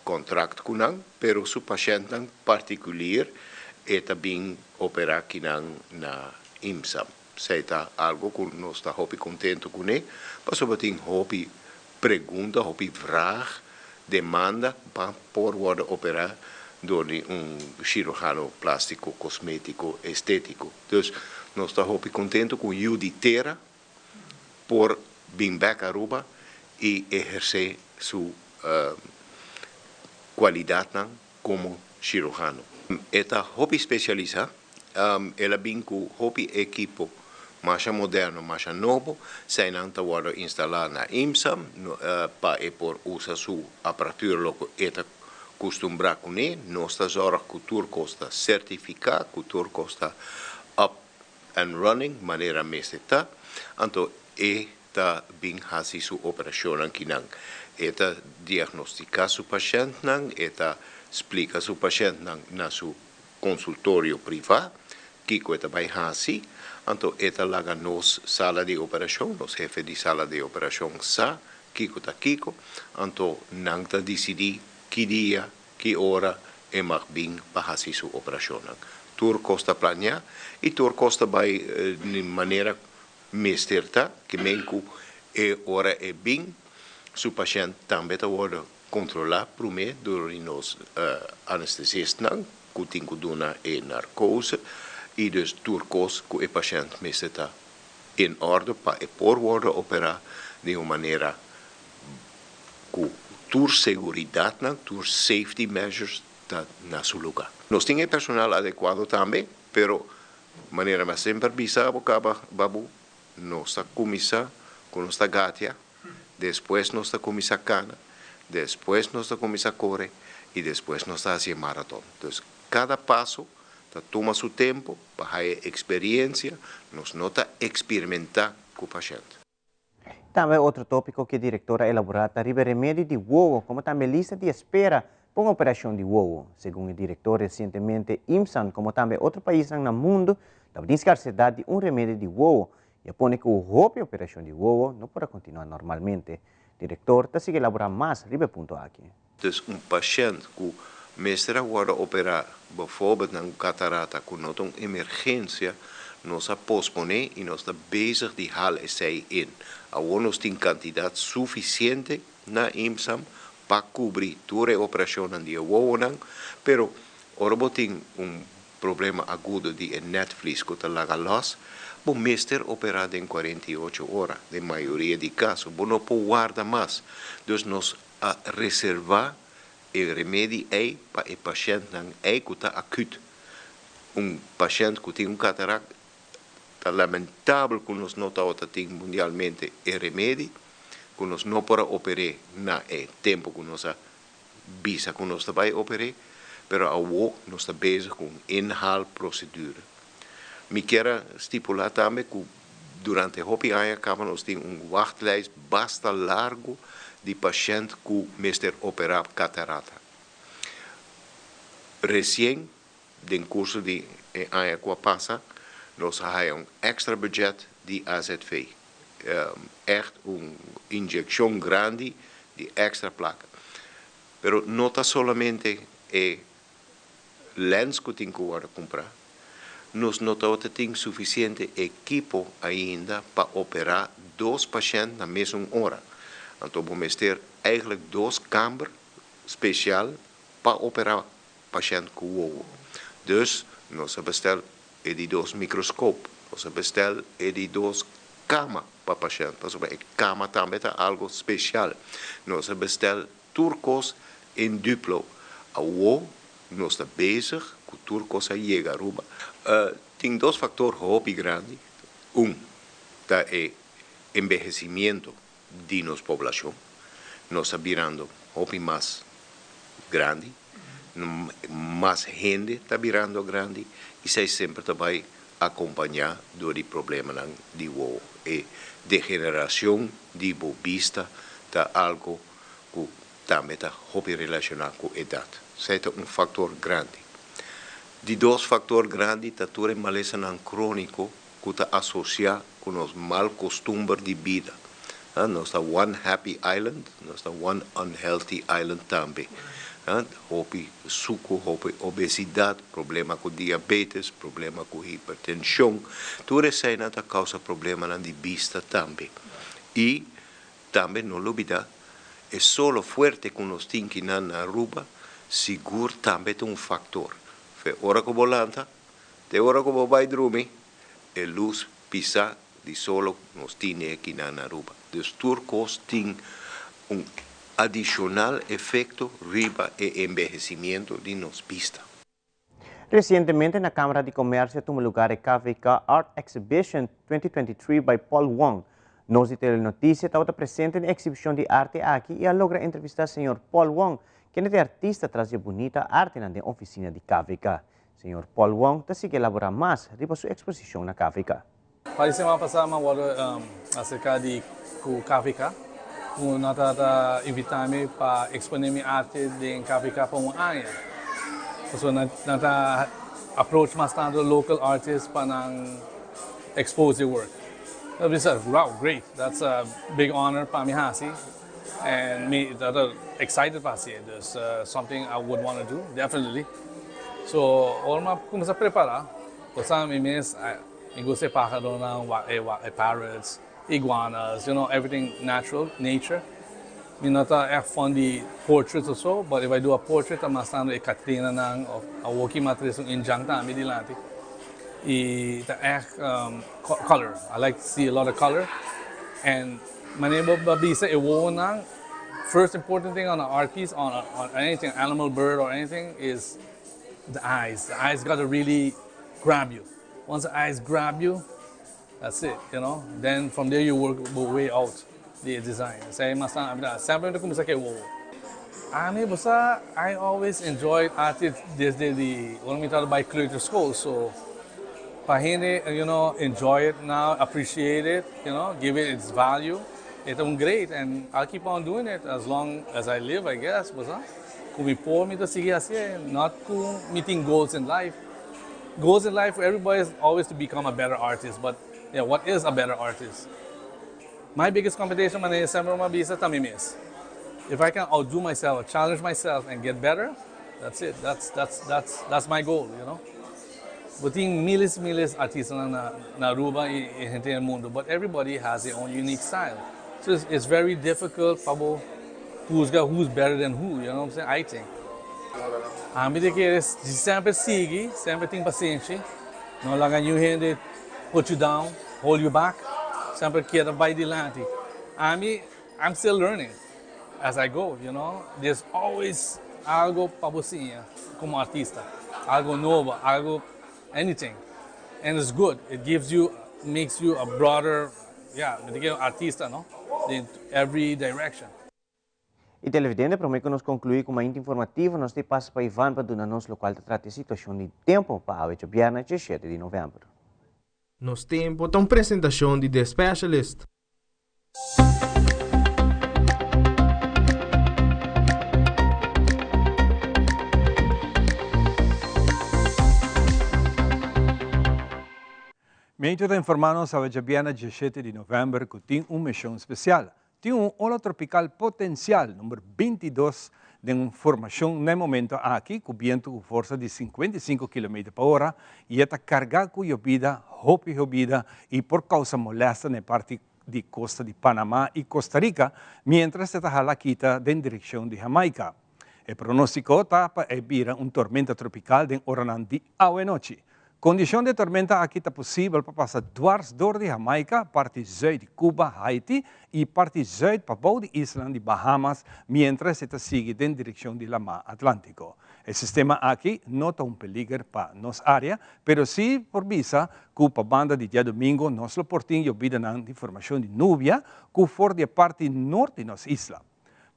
contrato con nan, pero su paciente en particular está bien operar aquí na IMSAM. Se está algo que no está hopi contento con él, pero sobre todo hopi pregunta, hopi vraag, demanda pa por worden operar door un cirujano plástico, cosmético, estético. Dus nos está hopi contento con Judy Tera por bin back Aruba y ejercer su cualidad como cirujano. Esta hopi especializa, ela bin ku hopi equipo más moderno, más nuevo, se han tenido instalado na IMSAM, no pa e por usa su aparatura loco eta acostumbrar con él, nuestra zorg cultuur costa certificar, cultuur costa up and running, manera meseta, anto e ta bin hasi su operación ankinan. Eta diagnostica su paciente nan, eta explica su paciente nan na su consultorio privado, kiko eta bai hasi, anto eta laga nos sala de operación, nos jefe de sala de operación sa, kiko ta kiko, anto nang ta decidi ki dia, ki hora e mag bin pa hasi su operación. Tur costa planea y tur costa bai de manera mesterta, que menku e ora e bin, su paciente también ta worden controlar prome door nos anestesist nan, ku tin ku duna e narcose, y dus tur kos ku e patiënt mesterta in orde pa e por worden opera de una manera ku tur seguridad nan, tur safety measures ta na su lugar. Nos tiene personal adecuado también, pero manera más siempre bisa bocaba babu, no está comisa con nuestra gatia, después no está comisa cana, después no está comisa core y después no está haciendo maratón. Entonces, cada paso ta toma su tiempo, para experiencia, nos nota experimentar con paciente. También otro tópico que directora elaborata ribe remedio de huevo, como también lista de espera por una operación de huevo. Según el director recientemente, IMSAN, como también otro país en el mundo, la escasedad de un remedio de huevo y pone que la operación de huevo no puede continuar normalmente. Director, te sigue elaborando más, ribe punto aquí. Dus un paciente que meestal wordt operar, bijvoorbeeld een catarata, con not een emergencia, Nos a pospone y nos ta bezig di haal esey in. Awor nos tin cantidad suficiente na IMSAM pa cubri tur e operacionnan di e wowonan, pero ora bo tin un problema agudo di e netvlies cu ta laga los, bo mester opera den 48 ora, den mayoria di caso. Bo no por warda mas. Dus nos a reserva e remedi ey pa e pashentnan ey cu ta acuut. Un pashent cu tin un cataract, ta lamentabel cu nos no tabata tin mundialmente e remedi, cu nos no por a oper'é na e tempo cu nos a bisa cu nos ta bay oper'é, pero awo nos ta bezig cu un inhaalprocedure. Mi kier a stipula tambe cu durante hopi aña caba nos tin un wachtlijst basta largo di pashent cu mester opera catarata. Recien, den curso di e aña cu a pasa, nos a haya un extra budget di AZV. Echt un inyeccion grandi di extra placa. Pero no ta solamente e lens cu tin cu wordo cumpra. Nos no tabata tin suficiente ekipo ainda pa opera dos pashent na mesun ora. Anto bo mester eigenlijk dos kamber special pa opera pashent cu wowo. Dus nos a bestel e di dos microscoop, nos a bestel e di dos cama pa pashent, pasobra e cama tambe ta algo special. Nos a bestel tur cos en duplo. Awo nos ta bezig cu tur cos a yega Aruba. Tin dos factor hopi grandi. Un ta e enbehecimiento di nos poblacion. Nos ta birando hopi mas grandi, mas hende ta birando grandi y esey semper ta bay acompaña door di problemanan di wowo. E degeneracion di bo bista ta algo cu tambe ta hopi relaciona cu edad. Esey ta un factor grandi. Di dos factor grandi ta tur e malesanan cronico cu ta asocia cu nos mal costumber di bida. Nos ta one happy island, nos ta one unhealthy island tambe. Hopi sucu, hopi obesidad, problema cu diabetes, problema cu hipertension, tur eseinan ta causa problemanan di bista tambe. Y tambe no lubida, e solo fuerte cu nos tin kinan na Aruba, sigur tambe ta un factor. Fe ora cu bo lanta, te ora cu bo bay drumi, e luz pisa di solo nos tin akinan na Aruba. Dus tur cos tin un adicional efecto riba e enbehecimiento di nos bista. Recientemente na Camara di Comercio a tuma lugar e KVK Art Exhibition 2023 by Paul Wong. Nos di Telenoticia tabata presente na e exhibicion di arte aki y a logra entrevista señor Paul Wong, kende ta e artista tras di e bunita artenan den oficina di KVK. Señor Paul Wong ta sigui elabora mas riba su exposicion na KVK. Pa di semana pasá mi a wòrdu aserká di ku KVK ku nan ta ta invitá mi pa eksponé mi arte den KVK pa un aña. Pasobra nan ta approach mas tantu local artists pa nan expose their work. Mi a bisa, wow, great, that's a big honor pa mi hasi and mi ta ta excited pa hasié. Dus something I would wanna do, definitely. So ora mi a kuminsá prepará, bo sa mi mes. Mi gusta e paharonan, e parrots, iguanas, you know, everything natural, nature. Mi no ta echt fan di portraits of so, but if I do a portrait ta mas tanto e Catrinanan of awoki mi a trece un Indian tambe dilanti. Y ta echt color, I like to see a lot of color. And manera bo a bisa e wowonan, first important thing on an art piece, on anything, animal, bird or anything, is the eyes. The eyes gotta really grab you. Once the eyes grab you, that's it, you know. Then from there you work your way out the design. Esei mas ta, semper mi ta kuminsá ku e wowo. Ami, bo sa, I always enjoyed arte desde di ora mi tabata bai kleuterschool, so pa hende, you know, enjoy it now, appreciate it, you know, give it its value, e ta un great and I'll keep on doing it as long as I live, I guess, bo sa. Ku mi por mi ta sigui hasié, not ku mi tin goals in life. Goals in life for everybody is always to become a better artist, but yeah, what is a better artist? My biggest competition, manera semper mi a bisa, ta mi mes. If I can outdo myself, challenge myself and get better, that's it. That's, that's, that's, that's my goal, you know? Bo tin miles miles artistanan na na Aruba y henter e mundo but everybody has their own unique style so it's very difficult pa bo huzga who's better than who you know what I'm saying I think. Ami ta kere semper sigui semper tin pasenshi no laga niun hende put you down hold you back semper keda bay dilanti ami I'm still learning as I go you know there's always algo pa bo siña como artista algo nobo algo anything and it's good it gives you makes you a broader yeah mi ta kere un artista no den every direction. Y televidente, prome cu nos conclui cu mainta informativo, nos ta pasa pa Ivan pa duna nos locual ta trata e situacion di tempo pa awe djobièrnè djeshete di november. Nos Tempo ta un presentacion di The Specialist. Medio ta informa nos awe djabièrnè djeshete di novèmber ku tin un mishon spesial. Tin un ola tropikal potensial number 22 den un formashon na e momento aki ku bientu ku forsa di 55 kilometer pa ora i e ta kargá ku yobida, hopi yobida i por kousa molèster na e parti di kosta di Panama i Costa Rica miéntras e ta hala kita den direkshon di Jamaica. E pronóstiko ta pa e bira un tormenta tropikal den oranan di awenochi. Kondishon di e tormenta aki ta posibel pa pasa dwars dor di Jamaica, parti zùit di Cuba, Haiti i parti zùit pabou di islanan di Bahamas miéntras e ta sigui den direkshon di Lamá Atlántiko. E sistema aki no ta un peliger pa nos área, pero sí por bisa ku pa banda di diadomingo nos lo por tin yobidanan di formashon di nubia ku for di e parti nort di nos isla.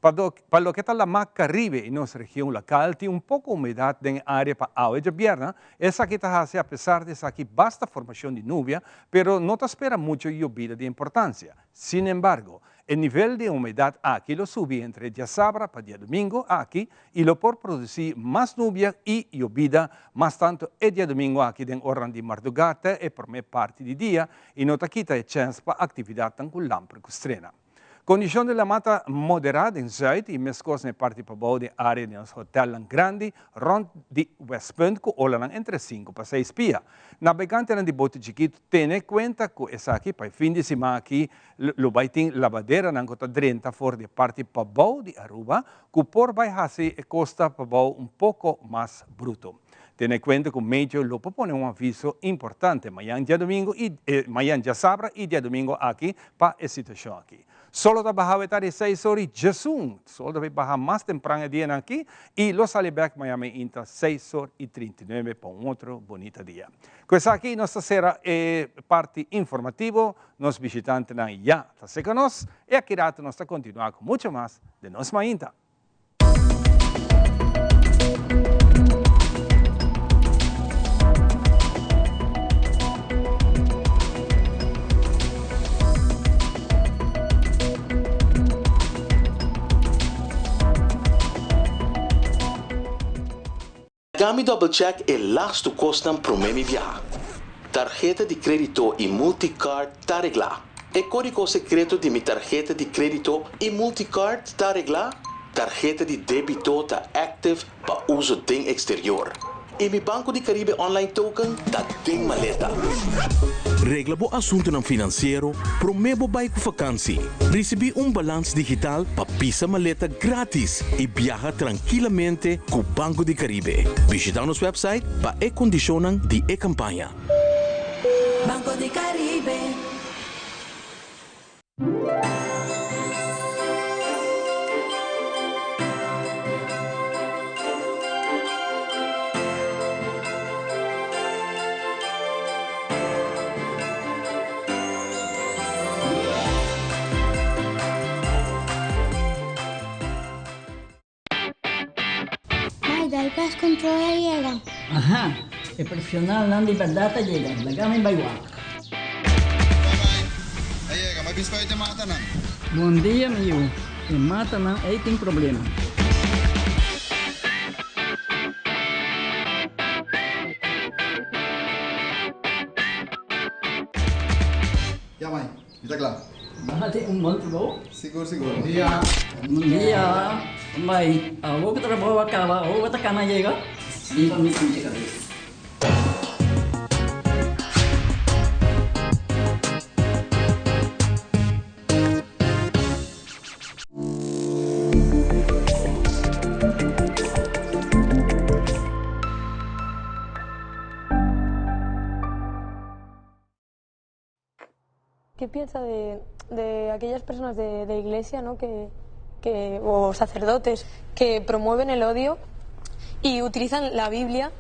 Pa pa loke ta Lamá Karibe i nos region lokal tin un poko humedat den e área pa awe djabièrnè, esaki ta hasi apesar di esaki basta formashon di nubia, pero no ta spera muchu yobida di importansia. Sin embargo, e nivel di e humedat aki lo subi entre diasabra pa diadomingo aki i lo por produsí mas nubia i yobida mas tantu e diadomingo aki den oranan di mardugá te e promé parti di dia i no ta kita e chèns pa aktividatnan ku lamper ku strena. Kondishon di lama ta moderá den zùit i meskos na e parti pabou den área di nos hotèlnan grandi rònt di Westpunt ku olanan entre sinku pa seis pia. Nabegantenan di bote chikitu tene kuenta ku esaki pa e fin di siman aki lo bai tin labaderanan ku ta drenta for di e parti pabou di Aruba ku por bai hasi e kosta pabou un poko mas bruto. Tene kuenta ku Meteo lo por pone un aviso importante mañan diadomingo i mañan diasabra i diadomingo aki pa e situashon aki. Solo ta baha weta di seis or i djesun. Sol ta bai baha mas tempran e dianan aki i lo sali bek mañan meinta seis or i 39 pa un otro bunita dia. Ku esaki nos ta sera e parti informativo. Nos bishitantenan ya ta seka nos i aki rato nos ta kontinua ku mucho mas den nos mainta. Laga mi double check e lastu kosnan promé mi biaha. Tarheta di krédito i multicard ta reglá. E kódigo sekreto di mi tarheta di krédito i multicard ta reglá. Tarheta di débito ta active pa uso den eksterior. I mi Banco di Caribe online token ta den maleta. Regla bo asuntunan finansiero promé bo bai ku fakansi. Risibí un balans digital pa pisa maleta grátis i biaha trankilamente ku Banco di Caribe. Bishitá nos wèpsait pa e kondishonnan di e kampaña. Banco di Caribe. Mai, dal pest control a yega. Aha, e profesionalnan di berdad a yega. Laga mi bai wak. A yega, mi a bisa pa e matanan. Bon dia, mi yu. E matanan ei tin problema. Ya, mai. Mi ta kla. Nan a tin un bon trabou. Sigur, sigur. Bon dia. Bon dia. Bai, awor ku trabou a kaba, awor bo ta kana yega? Riba mi pinche kabes. ¿Qué piensa de, de aquellas personas de, de iglesia ¿no? que, que, o sacerdotes que promueven el odio y utilizan la Biblia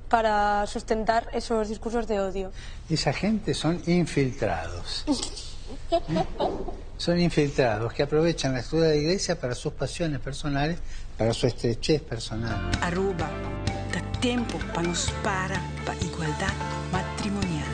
para sustentar esos discursos de odio? Esa gente son infiltrados. Son infiltrados que aprovechan la estructura de la iglesia para sus pasiones personales, para su estrechez personal. Aruba, ta tempo pa nos para pa igualdad matrimonial.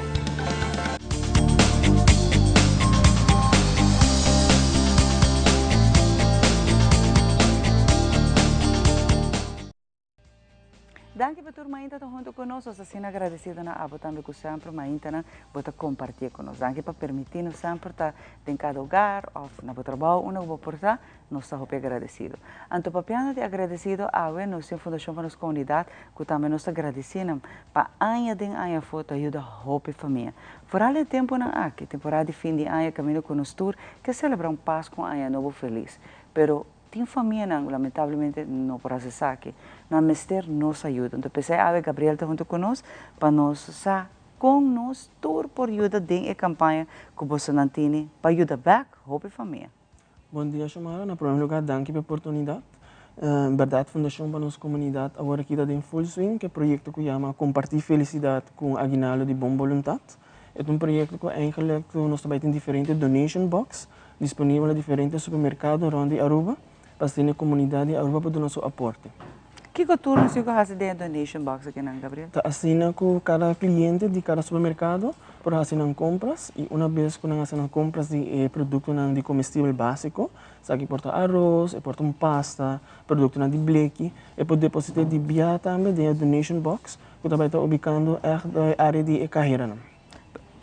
Danki pa tur mainta ta hunto cu nos. Nos ta asina agradecido na abo tambe cu semper maintanan bo ta comparti cu nos. Danki pa permiti nos semper ta den cada hogar of na bo trabao unda cu bo por ta. Nos ta hopi agradecido. Anto papiando di agradecido awe nos tin Fundacion pa nos Comunidad cu tambe nos ta gradici nan pa aña den aña afo ta yuda hopi famia. Foral den temponan aki, temporada di fin di aña caminda cu nos tur ke celebra un Pascu un Aña Nobo feliz. Pero tin famianan lamentablemente no por haci esaki. Nan mester nos ayuda. Anto p'esey awe Gabriel ta hunto cu nos pa nos sa con nos tur por yuda den e campaña cu bosonan tini pa yuda bek hopi famia. Bon dia Shomara, na prome lugar danki pa e oportunidad. En berdad Fundacion pa nos Comunidad awor aki ta den full swing cu e proyecto cu yama Comparti Felicidad cu un Aguinaldo di Bon Boluntad. E ta un proyecto cu eigenlijk nos ta bay tin diferente donation box disponibel na diferente supermercado rond di Aruba pa asina e comunidad di Aruba por duna su aporte. Kiko tur nos tin ku hasi den e donation box akinan, Gabriel? Ta asina ku kada kliente di kada supermerkado por hasi nan kompras i una bes ku nan hasi nan kompras di e produktonan di komestibel básiko, esaki por ta aros, e por ta un pasta, produktonan di bleki, e por deposit'é di bia tambe den e donation box ku ta bai ta ubikando ègt den e área di e kaheranan.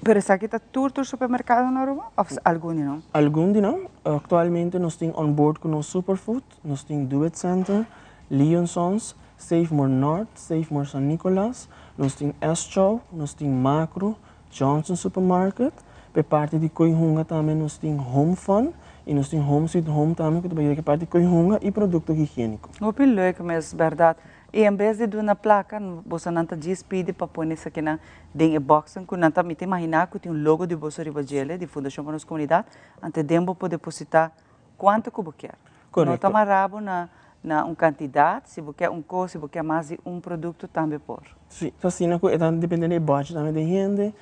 Pero esaki ta tur tur supermerkado na Aruba òf algun di nan? Algun di nan. Aktualmente nos tin on board ku nos Superfood, nos tin Do It Center, Leon Sons, Save More North, Save More San Nicolas, nos tin S-Chow, nos tin Makro, Johnson Supermarket. Pa e parti di Koihunga tambe nos tin Home Fun y nos tin Home Sweet Home tambe ku ta bay yuda ku e parti di Koihunga y produkto higieniko. Hopi leuk mes, bèrdat. Y en bes di duna placa, bosonan ta djis pidi pa pone esakinan den e boxnan cu nan ta, mi ta imagina cu tin un logo di boso riba djele, di Fundacion pa Nos Comunidad, ante den bo por deposita cuanto cu bo kier. No ta mara bo na na un cantidad, si bo kier un cos, si bo kier mas di un producto tambe por. Si, ta asina cu e ta depende di e budget tambe di e hende,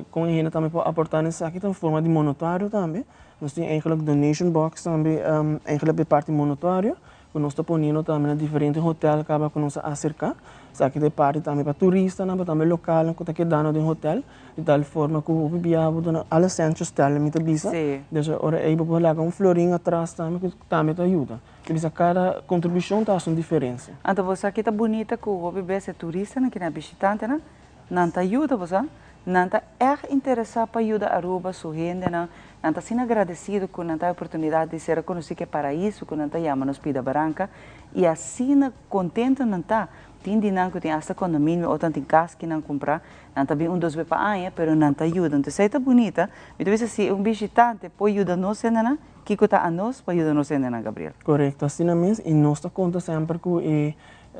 con e hende tambe por aporta na esaki ta un forma di monetario tambe, nos tin eigenlijk donation box tambe, eigenlijk e parti monetario, ku nos ta poniendo tambe na diferente hotel kaba ku nos a aserká. Esaki ta e parti tambe pa turistanan, pa tambe lokalnan ku ta kedando den hotel, di tal forma ku hopi biaha bo duna al essential stèl mi ta bisa. Des ora ei bo por laga un florin atras tambe ku tambe ta yuda. Ta bisa kada kontribushon ta hasi un diferensia. Anto bo sa ki ta bunita ku hopi bes e turistanan kina bishitantenan Nan ta yuda bo sa. Nan ta ègt interesá pa yuda Aruba, su hendenan. Nan ta asina agradesido ku nan ta e oportunidat di ser rekonosí ku e paraíso ku nan ta yama nos pida baranka. I asina kontentu nan ta. Tin di nan ku tin asta kondominio, otro nan tin kas ki nan kumprá. Nan ta bin un dos be pa aña, pero nan ta yuda. Entonces esei ta bunita. Mi ta bisa si un bishitante por yuda nos hendenan, kiko ta anos pa yuda nos hendenan, Gabriel? Korekto, asina mes. I nos ta konta semper ku e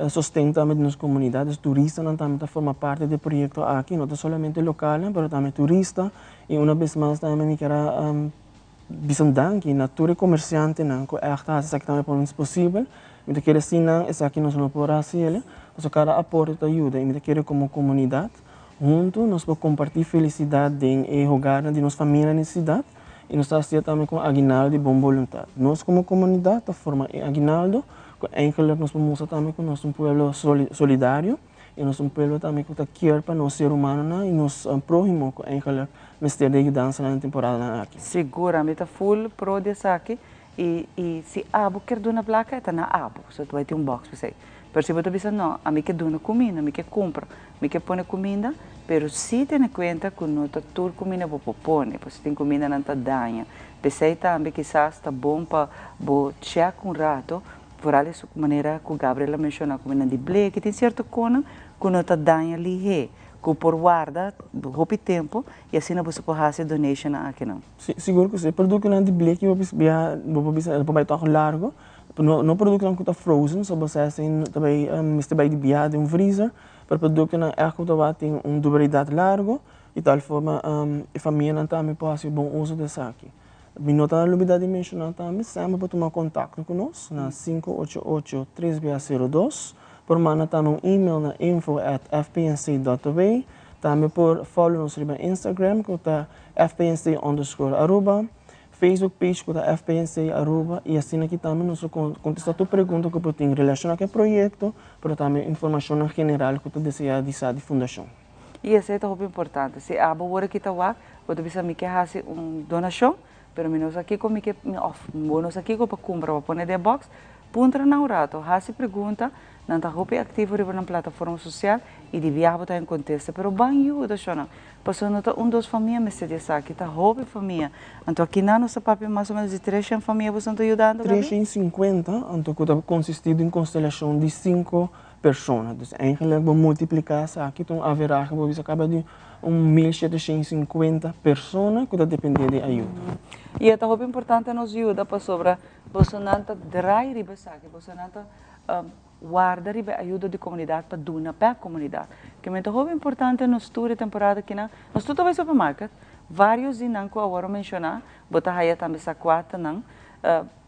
Sosten tambe di nos komunidat, dus turistanan tambe ta forma parti di e proyekto aki, no ta solamente lokalnan pero tambe turista i una bes mas tambe mi kier a bisa un danki na tur e komersiantenan ku ègt ta hasi esaki tambe por nos posibel, mi ta kere sin nan esaki nos no por hasi el, pasobra kada aporte ta yuda i mi ta kere komo komunidat huntu nos por kompartí felisidat den e hogarnan di nos famia na e siudat i nos ta hasié tambe ku un aguinaldo di bon boluntat. Nos komo komunidat ta forma e aguinaldo. Ku eigenlijk nos por mustra tambe ku nos ta un pueblo solidario i nos ta un pueblo tambe ku ta kier pa nos ser humanonan i nos próhimo ku eigenlijk mester di e yudansanan den temporadanan aki. Sigur, ami ta full pro di esaki i i si abo kier duna plaka e ta na abo, so ta bai tin un box p'esei. Pero si bo ta bisa no, ami ke duna kuminda, mi ke kumpra, mi ke pone kuminda, pero si tene kuenta ku no ta tur kuminda bo por pone, pasobra tin kumindanan ta daña. P'esei tambe kisas ta bon pa bo chèk un rato, foral e manera ku Gabriel a menshoná kuminda di bleki, tin sierto konan ku no ta daña lihé, ku por warda hopi tempu i asina boso por hasi e donationnan akinan. Si, sigur ku si. E produktonan di bleki bo bisa bo por bisa por bai tòg largu. No no produktonan ku ta frozen, so bo sa esei ta bai mester bai di biaha den un freezer, pero produktonan ègt ku ta wak tin un durabilidat largu. Di tal forma e famianan tambe por hasi bon uso di esaki. Mi no ta lubida di menshoná tambe, semper por tuma kontakto ku nos na 588 3 02. Por manda tambe un email na info@fpnc.aw. Tambe por follow nos riba Instagram ku ta fpnc_Aruba, Facebook page ku ta FPNC Aruba i asina aki tambe nos lo kontestá tur pregunta ku por tin relashoná ku e proyekto, pero tambe informashonnan general ku ta deseá di sa di fundashon. I esei ta hopi importante. Si abo wor aki ta wak, bo ta bisa mi ke hasi un donashon, pero mi no sa kiko mi ke, òf bo no sa kiko pa kumpra pa pone den e bòks, puntra nan un rato, hasi pregunta, nan ta hopi aktivo riba nan plataforma sosial i di biaha bo ta haña kontesta. Pero ban yuda shonnan, pasobra no ta un dos famia mester di esaki, ta hopi famia. Anto akinan nos ta papia mas o menos di 300 famia boso ta yudando, Gaby? 350, anto ku ta konsistí di un konstelashon di sinku persona. Dus eigenlijk bo multipliká esaki ta un averahe bo bisa kaba di un 1750 persona ku ta dependé di ayuda. I e ta hopi importante nos yuda pasobra bosonan ta drai riba esaki, bosonan ta warda riba e ayuda di komunidat pa duna pa e komunidat. Ke men ta hopi importante nos tur e temporada kinan, nos tur ta bai supermarket, varios di nan ku awor a menshoná, bo ta haya tambe sa kua ta nan,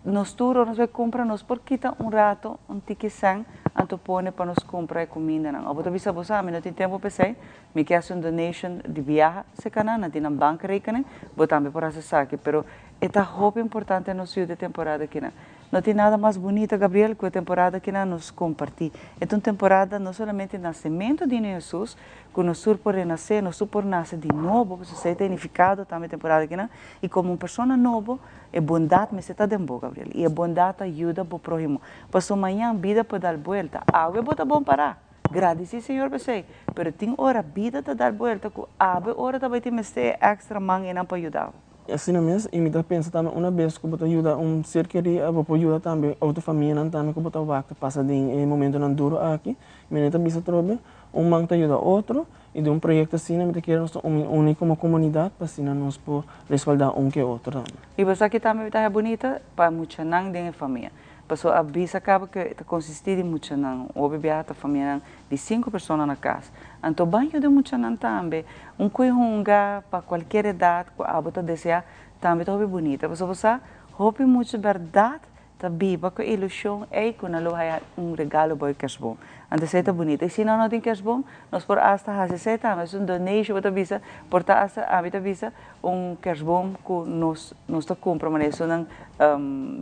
nos tur ora nos bai kumpra nos por kita un rato un tiki sèn anto pone pa nos kumpra e kumindanan. Òf bo ta bisa bo sa mi no tin tempu pa esei, mi ke hasi un donation di biaha serka nan, nan tin nan bankrekening, bo tambe por hasi esaki. Pero e ta hopi importante nos yuda e temporada kinan. No tin nada mas bunita, Gabriel, ku e temporada kinan nos kompartí. E ta un temporada no solamente nasementu di Niño Hesus, ku nos tur por renasé, nos tur por nase di nobo, pasobra esei ta e nifikado tambe e temporada kinan, i komo un persona nobo, e bondat mester ta den bo, Gabriel, i e bondat ta yuda bo próhimo. Pasobra mañan bida por dal buelta. Awe bo ta bon pará, gradisí Señor pa esei, pero tin ora bida ta dal buelta ku awe ora ta bai tin mester e èkstra man einan pa yuda bo. Asina mes, i mi ta pensa tambe una bes ku bo ta yuda un ser kerí, bo por yuda tambe otro famianan tambe ku bo ta wak ta pasa den e momentonan duru aki. Mi no ta bisa atrobe, un man ta yuda otro, i den un proyekto asina mi ta kere nos ta uni komo komunidat pa asina nos por respaldá un ke otro tambe. I bo sa ki tambe mi ta haña bunita? Pa muchanan den e famia. Pasobra a bisa kaba ku e ta konsistí di muchanan. Hopi biaha ta famianan di sinku persona na kas. Anto ban yuda muchanan tambe. Un kui hunga pa kualkier edat ku abo ta deseá tambe ta hopi bunita. Pasobra bo sa, hopi mucha bèrdat ta biba ku e ilushon ei ku nan lo haya un regalo bo e kersboom. Anto esei ta bunita. I si nan no tin kersboom, nos por asta hasi esei tambe. Es un donation bo ta bisa, por ta asta ami ta bisa un kersboom ku nos nos ta kumpra manera esunnan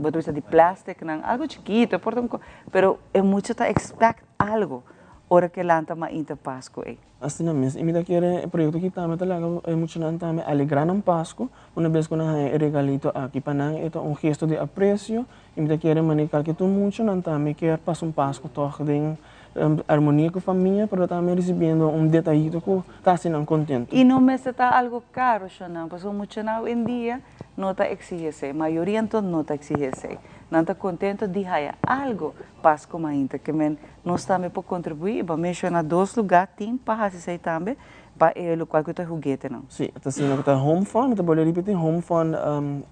bo ta bisa di plasticnan, algo chikito, por ta un pero e mucha ta expect algo ora ke lanta mainta Pasku ei. Asina mes, i mi ta kere e proyekto aki tambe ta laga e muchanan tambe alegrá nan Pasku una bes ku nan haña e regalito aki. Pa nan e ta un gesto di apresio i mi ta kere manera kalke tur muchanan tambe kier pasa un Pasku tòg den armonia ku famia pero tambe risibiendo un detayito ku ta hasi nan kontento. I no mester ta algo karo shonnan, pasobra muchanan awendia no ta eksigi esei, mayoria anto no ta eksigi esei. Nan ta kontento di haya algo Pasku mainta ke men nos tambe por kontribuí i bo a menshoná dos lugá tin pa hasi esei tambe pa e lokual ku ta huguetenan. Sí, ta asina ku ta Home Fun, mi ta bolbe ripití, Home Fun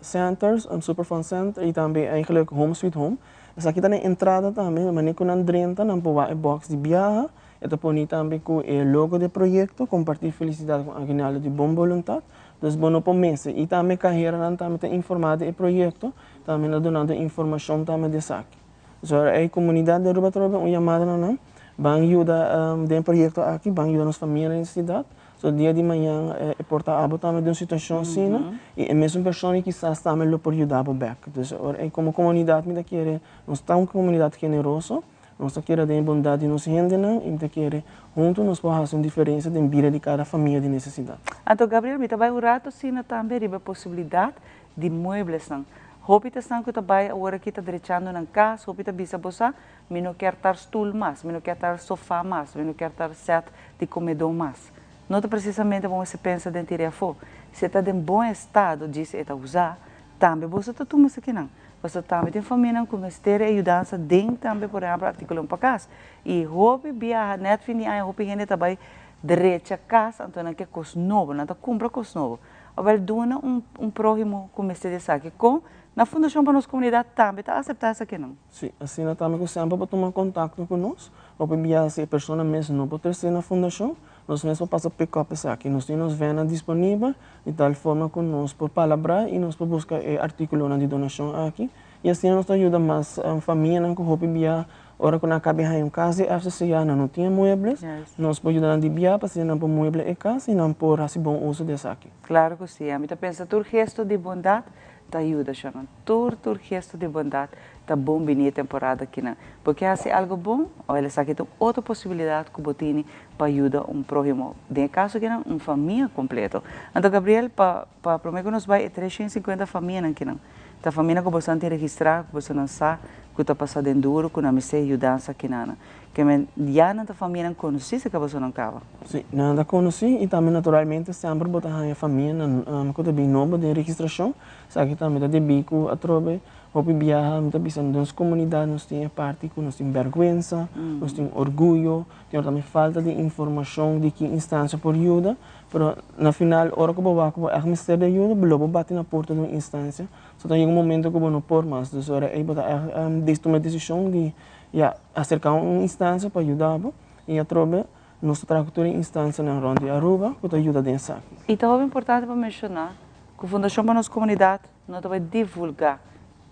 Centers, Super Fun Center i tambe eigenlijk Home Sweet Home. Esaki ta na entrada tambe, manera ku nan drenta nan por wak e bòks di biaha, e ta poni tambe ku e logo di e proyekto, Kompartí Felisidat ku Aguinaldo di Bon Boluntat. Dus bo no por mester. I tambe kaheranan tambe ta informá di e proyekto, tambe nan dunando informashon tambe di esaki. So ora e komunidat di Aruba trobe un yamada na nan, ban yuda den e proyekto aki, ban yuda nos famia den nesesidat. So dia di mañan e por ta abo tambe den un situashon asina i e mesun persona kisas tambe lo por yuda bo bèk. Dus ora ei komo komunidat mi ta kere nos ta un komunidat generoso, nos ta kere den e bondat di nos hendenan i mi ta kere huntu nos por hasi un diferensia den bida di kada famia di nesesidat. Anto Gabriel mi ta bai un rato asina tambe riba e posibilidat di mueblesnan. Hopi ta esnan ku ta bai awor aki ta drechando nan kas, hopi ta bisa bo sa, mi no kier tar stul mas, mi no kier tar sofa mas, mi no kier tar sèt di komedó mas. No ta presisamente bo mester pensa den tira afó. Si e ta den bon estado, djis e ta usá, tambe boso ta tuma esakinan. Pasobra tambe tin famianan ku mester e yudansa den tambe, por ehèmpel, artíkulonan pa kas. I hopi biaha, nèt fin di aña, hopi hende ta bai drecha kas, anto nan ke kos nobo, nan ta kumpra kos nobo. Awel duna un un próhimo ku mester di esaki. Kon na Fundashon pa Nos Komunidat tambe ta aseptá esakinan? Sí, asina tambe ku semper por tuma kontakto ku nos. Hopi bia si e persona mes no por trese na fundashon, Nos mes por pasa pick up esaki. Nos tin nos vennan disponibel di tal forma ku nos por palabrá i nos por buska e artíkulonan di donashon aki. I asina nos ta yuda mas famianan ku hopi bia ora ku nan a kabi haña un kas di FCCA nan no tin e muebles. Nos por yuda nan di bia pa asina nan por mueble e kas i nan por hasi bon uso di esaki. Klaro ku si. Ami ta pensa tur gesto di bondat ta yuda shon. Tur tur gesto di bondat ta bon bini e temporada akinan. Bo ke hasi algo bon? Ò el esaki ta un otro posibilidat ku bo tini pa yuda un próhimo, den e kaso akinan un famia kompleto. Anto Gabriel, pa pa promé ku nos bai e 350 famianan akinan, ta famianan ku boso nan tin registrá, ku boso nan sa ku ta pasa den duru, ku nan mester yudansa akinannan. Ke men ya nan ta famianan konosí si ka boso nan kaba? Sí, nan ta konosí i tambe naturalmente semper bo ta haña famianan ku ta bin nobo den registrashon. Esaki tambe ta debí ku atrobe Hopi biaha mi ta bisa nos comunidad nos tin e parti cu nos tin berguensa, nos tin orguyo, tin ora tambe falta di informacion di ki instancia por yuda, pero na final ora cu bo wak cu bo echt mester di ayuda bo lo bo bati na porta di un instancia, so ta yega un momento cu bo no por mas, dus ora ey bo ta echt tuma e decision di ya acerca un instancia pa yuda bo y atrobe nos ta traha cu tur e instancianan rond di Aruba cu ta yuda den esaki. Y ta hopi importante pa menciona cu Fundacion pa Nos Comunidad No ta bai divulgá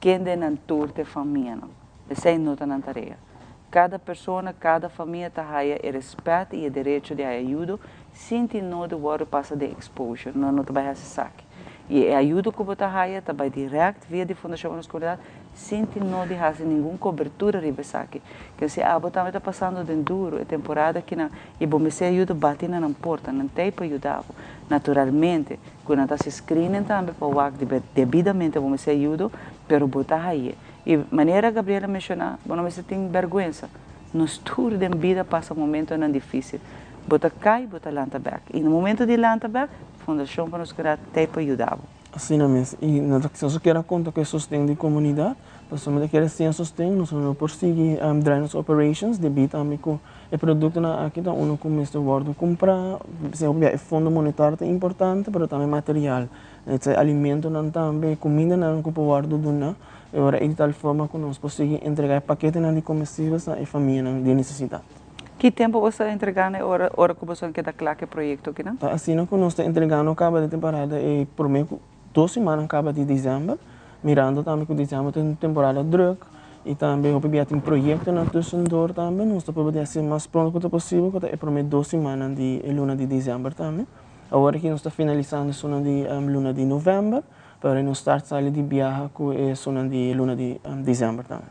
kende nan tur ta e famianan. Esei no ta nan tarea. Kada persona, kada famia ta haya e respèt i e derecho di haya ayudo sin tin nodi wòrdu pasa den exposure. No no ta bai hasi esaki. I e ayudo ku bo ta haya ta bai dirèkt via di Fundashon pa Nos Komunidat sin tin nodi hasi ningun kobertura riba esaki. Ken si abo tambe ta pasando den duru e temporada akinan i bo mester ayudo bati na nan porta, nan t'ei pa yuda bo. Naturalmente. Ku nan ta hasi screening tambe pa wak di debidamente bo mester ayudo, pero bo ta haye. I manera Gabriel a menshoná, bo no mester tin bèrgwensa. Nos tur den bida pasa momentonan difísil. Bo ta kai, bo ta lanta bèk. I na momento di lanta bèk, Fundashon pa Nos Komunidat t'ei pa yuda bo. Asina mes. I no ta nos kier a konta ku e sosten di komunidat, pasobra mi ta kere sin e sosten nos no por sigui draai nos operations debí tambe ku E produktonan aki ta unu ku mester wòrdu kumprá, p'esei hopi bia e fondo monetario ta importante, pero tambe material, esei alimentonan tambe, kumindanan ku por wòrdu duná, e ora ei di tal forma ku nos por sigui entregá e paketenan di komestibels na e famianan den nesesidat. Ki tempu boso ta entregá na e ora ora ku boso a keda kla ku e proyekto akinan? Ta asina ku nos ta entregá no kaba di temporada e promé ku Dos simannan kaba di december, mirando tambe ku december ta un temporada druk i tambe hopi bia tin proyektonan tussendoor tambe, nos ta proba di hasi mas pronto ku ta posibel ku ta e prome dos simannan di e luna di december tambe. Awor aki nos ta finalisando esunnan di luna di november, pero nos start sali di biaha ku esunnan di luna di december tambe.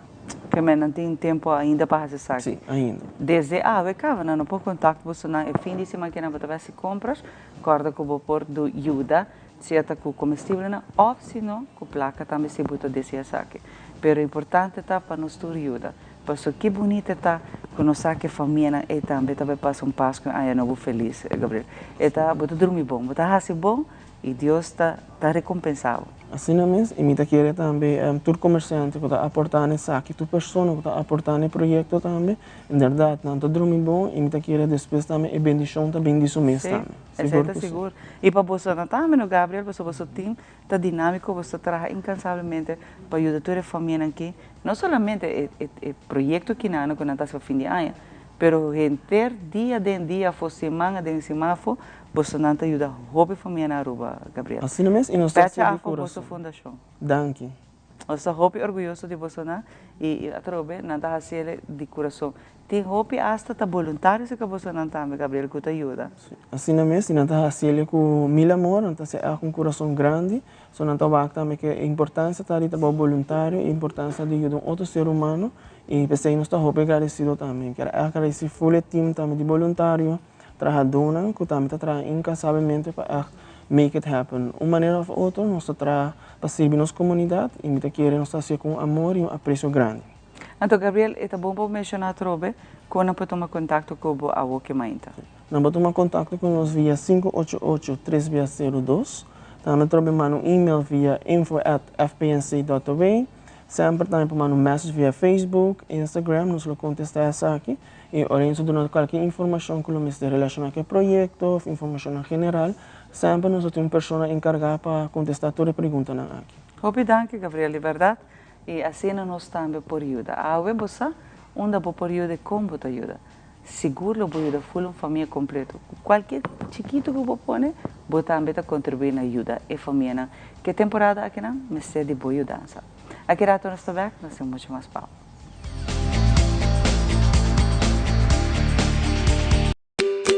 Ke men nan tin tempu ainda pa hasi esaki? Si, ainda. Desde awe kaba nan no por kontakt bosonan e fin di siman ke nan bo ta bai hasi kompras, kòrda ku bo por yuda Sea ta ku komestiblenan òf si no ku plaka tambe si bo ta desea esaki. Pero importante ta pa nos tur yuda. Paso ki bunita ta ku nos sa ku e famianan ei tambe ta bai pasa un Pasku i un Aña Nobo felis, Gabriel. E ta, bo ta drumi bon, bo ta hasi bon i Dios ta ta rekompensá bo. Asina mes, i mi ta kere tambe tur komersiante ku ta aportá na esaki, tur persona ku ta aportá na e proyekto tambe, inderdat nan ta drumi bon i mi ta kere despues tambe e bendishon ta bin di su mes tambe. Esei ta sigur. I pa boso no tambe no Gabriel, pasobra boso team ta dinámiko, boso ta traha inkansablemente pa yuda tur e famianan aki, no solamente e e proyekto kinano ku nan ta hasi pa fin di aña, pero henter dia den dia afó, siman aden siman afó, bosonan ta yuda hopi famia na Aruba, Gabriel. Asina mes i nos ta Pecha hasi di afó boso kurason. fundashon. Danki. Nos ta hopi orguyoso di bosonan i atrobe nan ta hasiel di kurason. Tin hopi asta ta boluntario cerca bosonan tambe, Gabriel, cu ta yuda. Asina mes, y nan ta haciele cu mil amor, nan ta haci cu un curason grandi, so nan ta wak tambe cu e importancia ta di trabao boluntario, e importancia di yuda un otro ser humano, y p'esey nos ta hopi agradecido tambe. Mi kier a agradeci full e team tambe di boluntario, trahadonan cu tambe ta traha incansablemente pa echt make it happen. Un manera of otro nos ta traha pa sirbi nos comunidad, y mi ta kere nos ta haci'e cu un amor y un aprecio grandi. Anto Gabriel, e ta bon pa bo menshoná atrobe kon nan por tuma kontakto ku bo awo ke mainta. Nan por tuma kontakto ku nos via 588 3 02. Tambe atrobe manda un email via info at fpnc dot aw. Semper tambe por manda un message via Facebook, Instagram, nos lo kontestá esaki. I ora nos duna kualke informashon ku lo mester relashoná ku e proyekto òf informashonnan general, semper nos lo tin un persona enkargá pa kontestá tur e preguntanan aki. Hopi danki Gabriel, di bèrdat I asina nos tambe por yuda. Awe bo sa unda bo por yuda i kon bo ta yuda. Sigur lo bo yuda ful un famia kompleto. Ku kualke chikitu ku bo pone, bo tambe ta kontribuí na yuda e famianan. Ku e temporada akinan mester di bo yudansa. Aki rato nos ta bèk, nos tin muchu mas pa bo.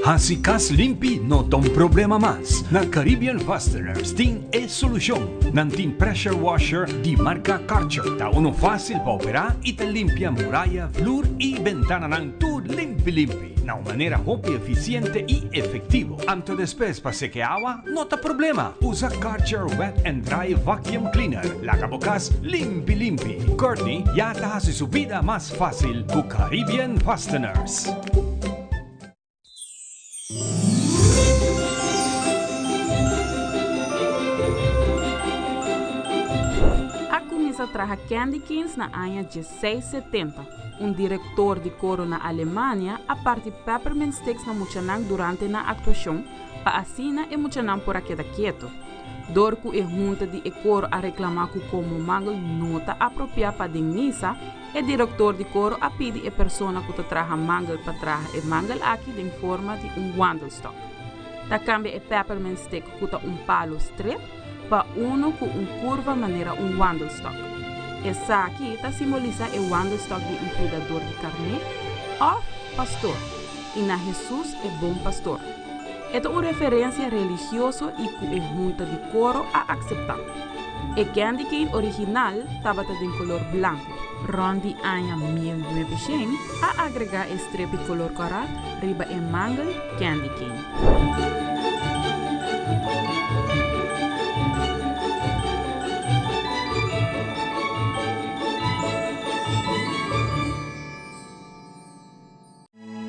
Hasi kas limpi no ta un problema mas. Na Caribbean Fasteners tin e solushon. Nan tin pressure washer di marka Karcher. Ta uno fásil pa operá i ta limpia muraya, flur i bentananan tur limpi limpi, na un manera hopi efisiente i efektivo. Anto despues pa seke awa no ta problema. Usa Karcher Wet and Dry Vacuum Cleaner. Laga bo kas limpi limpi. Courtney ya ta hasi su bida mas fásil ku Caribbean Fasteners. A kuminsá traha candy canes na aña 1670. Un direktor di koro na Alemania a parti peppermint sticks na muchanan durante nan aktuashon pa asina e muchanan por a keda keto. Dor ku e hunta di e koro a reklamá ku komo mangel no ta apropiá pa den misa, E direktor di koro a pidi e persona ku ta traha mangel pa traha e mangel aki den forma di un wandelstok. Ta kambia e peppermint stick ku ta un palu stret pa unu ku un kurva manera un wandelstok. Esaki ta simbolisá e wandelstok di un kuidador di karné òf pastor i na Hesus e bon pastor. E ta un referensia religioso i ku e hunta di koro a akseptá. E candy cane original tabata den kolor blanku. Rònt di aña 1900 a agregá e strepi kolor kòrá riba e mangel candy cane.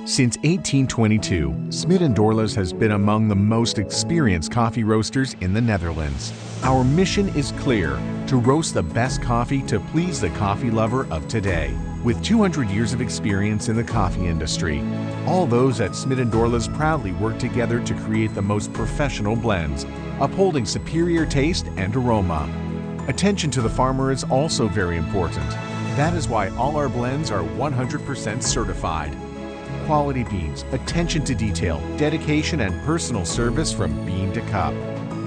Since 1822, Smit & Dorlas has been among the most experienced coffee roasters in the Netherlands. Our mission is clear, to roast the best coffee to please the coffee lover of today. With 200 years of experience in the coffee industry, all those at Smit & Dorlas proudly work together to create the most professional blends, upholding superior taste and aroma. Attention to the farmer is also very important. That is why all our blends are 100% certified. Quality beans, attention to detail, dedication, and personal service from bean to cup.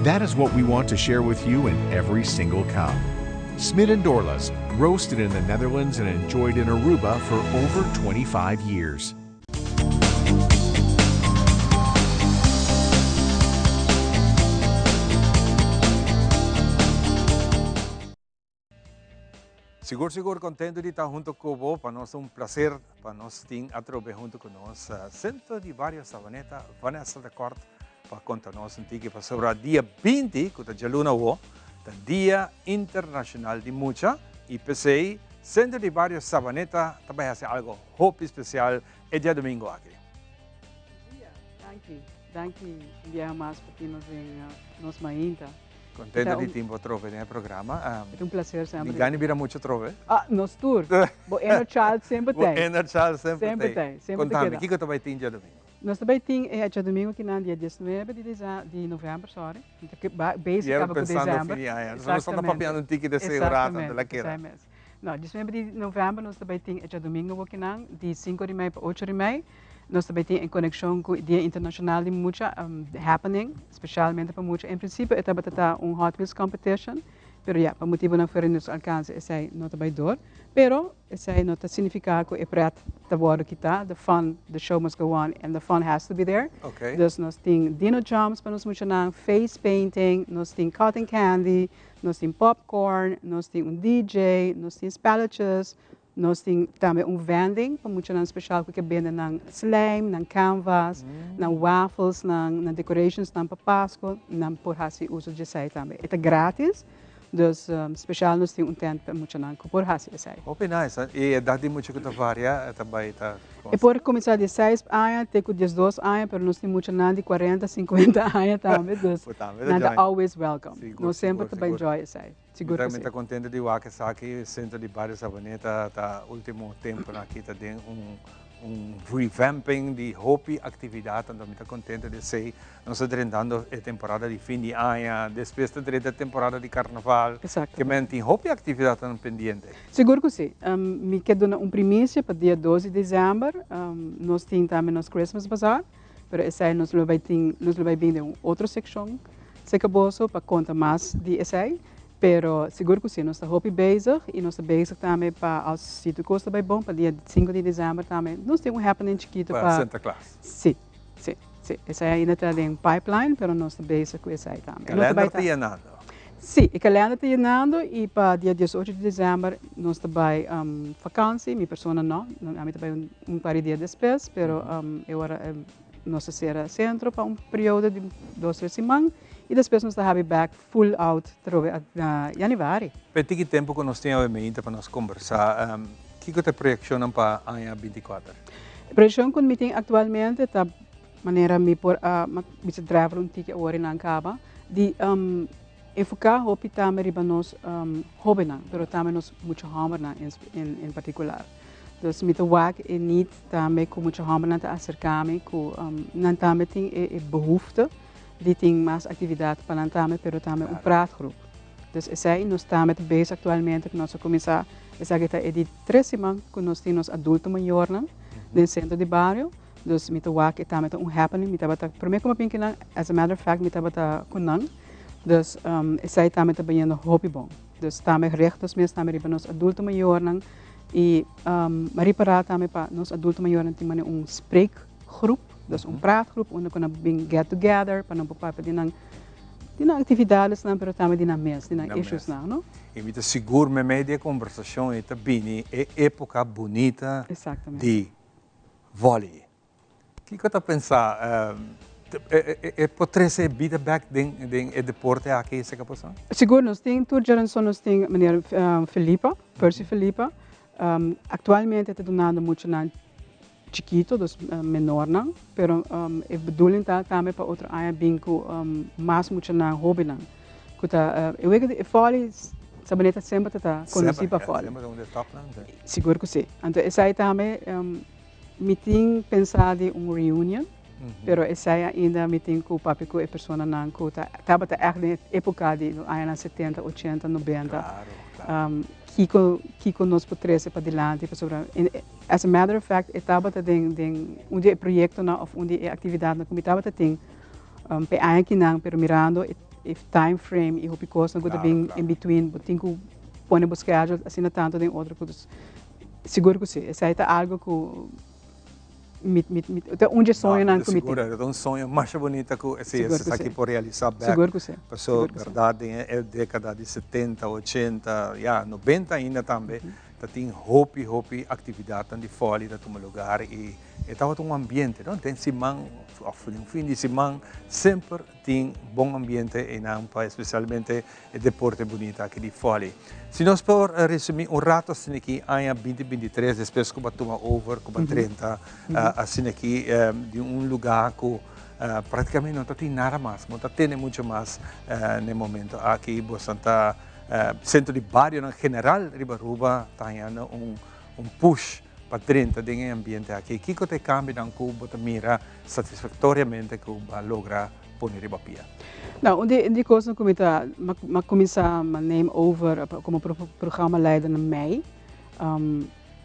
That is what we want to share with you in every single cup. Smit & Dorlas, roasted in the Netherlands and enjoyed in Aruba for over 25 years. Sigur sigur contento di ta hunto cu bo, pa nos ta un placer pa nos tin atrobe hunto cu nos Centro di Bario Savaneta, Vanessa de Kort pa conta nos un tiki pasobra dia 20 cu ta djaluna awo ta Dia Internacional di Mucha y p'esey Centro di Bario Savaneta ta bay haci algo hopi special e diadomingo aki. Dia, danki, danki un biaha mas pa tin nos den nos mainta. Contento di tin bo atrobe den e programa. E ta un placer semper. Mi gana bira mucho atrobe. Ah, nos tur. Bo inner child semper tei. Bo inner child semper tei. Semper tei. Contami, kico ta bay tin diadomingo? Nos ta bay tin e djadomingo kinan dia diesnuebe di di november, sorry. Mi ta bezig caba cu december. Pensando fini aña. Nos ta papiando un tiki deseo rato anto la keda. Exactamente. No, diesnuebe di november nos ta bay tin e djadomingo bo kinan di cinco di mei pa ocho di mei. Nos ta bay tin en conexion cu Dia Internacional di Mucha happening, specialmente pa mucha. En principio e tabata ta un Hot Wheels competition, pero ya, pa motibonan fuera di nos alcance esey no ta bay door. Pero esey no ta significa cu e pret ta wordo kita, the fun, the show must go on and the fun has to be there. Dus nos tin dino jumps pa nos muchanan, face painting, nos tin cotton candy, nos tin popcorn, nos tin un DJ, nos tin spelletjes, Nos tin tambe un vending pa muchanan special cu ke bende nan slijm, nan canvas, nan wafels, nan nan decorations nan pa Pasco, nan por haci uso di esey tambe. E ta gratis, dus special nos tin un tent pa muchanan cu por haci esey. Hopi nice. Y edad di mucha cu ta varia ta bay ta E por cuminsa di seis aña te cu diesdos aña, pero nos tin muchanan di cuarenta, cincuenta aña tambe, dus nan ta always welcome. Nos semper ta bay enjoy esey. Sigur ku si. Mi ta kontento di wak esaki, Sentro di Bario Sabaneta ta ultimo temponan aki ta den un un revamping di hopi actividad, anto mi ta contento di esey. Nos ta drentando e temporada di fin di aña, despues ta drenta e temporada di carnaval. Exacto. Ke men tin hopi actividadnan pendiente. Sigur cu si. Mi ke duna un primicia pa dia dos di december. Nos tin tambe nos Christmas Bazaar, pero esey nos lo bay tin, nos lo bay bin den un otro seccion cerca boso pa conta mas di esey. Pero sigur cu si, nos ta hopi bezig y nos ta bezig tambe pa als si tur cos ta bay bon pa dia cinco di december tambe nos tin un happening chikito Pa pa Santa Claus. Si, si, si. Esey ainda ta den pipeline pero nos ta bezig cu esey tambe. Nos ta bay Kalender ta yenando. Si, e kalender ta yenando y pa dia diesocho di december nos ta bay vakantie, mi persona no, ami ta bay un par di dia despues pero e ora nos ta cera centro pa un periodo di dos tres siman y despues nos ta habi bek Full out trobe na januari. P'e tiki tempu ku nos tin awe meinta pa nos kombersá, kiko ta e proyekshonnan pa aña bintikuater? E proyekshon ku mi tin aktualmente ta manera mi por a bisa driver un tiki awor i nan kaba di enfoká hopi tambe riba nos hóbennan pero tambe nos mucha hòmbernan en partikular. Dus mi ta wak e need tambe ku mucha hòmbernan ta aserká mi ku nan tambe tin e behoefte di tin mas actividad pa nan tambe, pero tambe un praatgroep. Dus esey nos tambe ta bezig actualmente cu nos a cuminsa, esaki ta e di tres siman cu nos tin nos adulto mayornan den centro di bario. Dus mi ta wak e tambe ta un happening, mi tabata prome cu mi a bin kinan, as a matter of fact mi tabata cu nan. Dus esey tambe ta bayendo hopi bon. Dus tambe richt nos mes tambe riba nos adulto mayornan y mi a ripara tambe pa nos adulto mayornan tin manera un spreekgroep. Dus un praatgroep unda ku nan bin get together pa nan por papia di nan di nan aktividadesnan pero tambe di nan mes, di nan issuesnan, no? I mi ta sigur meimei di e kombersashon ei ta bini e époka bunita di vòley. Kiko ta pensa e por trese e bida bèk den e deporte aki esei ka pasá? Sigur, nos tin tur djaranson nos tin meneer Felipa, Percy Felipa, aktualmente ta dunando muchanan chikito, dus menornan, pero e bedoeling ta tambe pa otro aña bin ku mas muchanan hobennan ku ta e wega di e vòley Sabaneta semper ta ta konosí pa vòley. Semper ta un di e topnan si. Sigur ku si. Anto esei tambe mi tin pensa di un reunion, pero esei ainda mi tin ku papia ku e personanan ku ta tabata ègt den e epoka di añanan setenta, ochenta, nobenta, kiko kiko nos por trese padilanti pasobra As a matter of fact, e tabata den den un di e proyectonan of un di e actividadnan cu mi tabata tin p'e aña akinan, pero mirando e e time frame y hopi cosnan cu ta bin in between, bo tin cu pone bo schedule asina tanto den otro cu dus sigur cu si, esey ta algo cu mi mi mi ta un dje soñonan cu mi tin. Sigur, ta un soño masha bunita cu si esaki por realisa bek. Sigur cu si. Paso berdad den e decada di setenta, ochenta, ya nobenta ainda tambe. Ta tin hopi hopi actividadnan di folly ta tuma lugar y e tabata un ambiente no den siman of den fin di siman semper tin bon ambiente eynan pa especialmente e deporte bunita aki di folly. Si nos por resumi un rato asina aki aña binti 23 despues cu bo a tuma over cu bo a drenta asina aki di un lugar cu practicamente no ta tin nada mas no ta tene mucho mas na e momento aki boso ta Centro di barionan general riba Aruba ta hañando un un push pa drenta den e ambiente aki. Kiko ta e cambionan cu bo ta mira satisfactoriamente cu bo a logra pone riba pia? Nou, un di di cosnan cu mi ta m'a cuminsa m'a neem over como programmaleider na mei,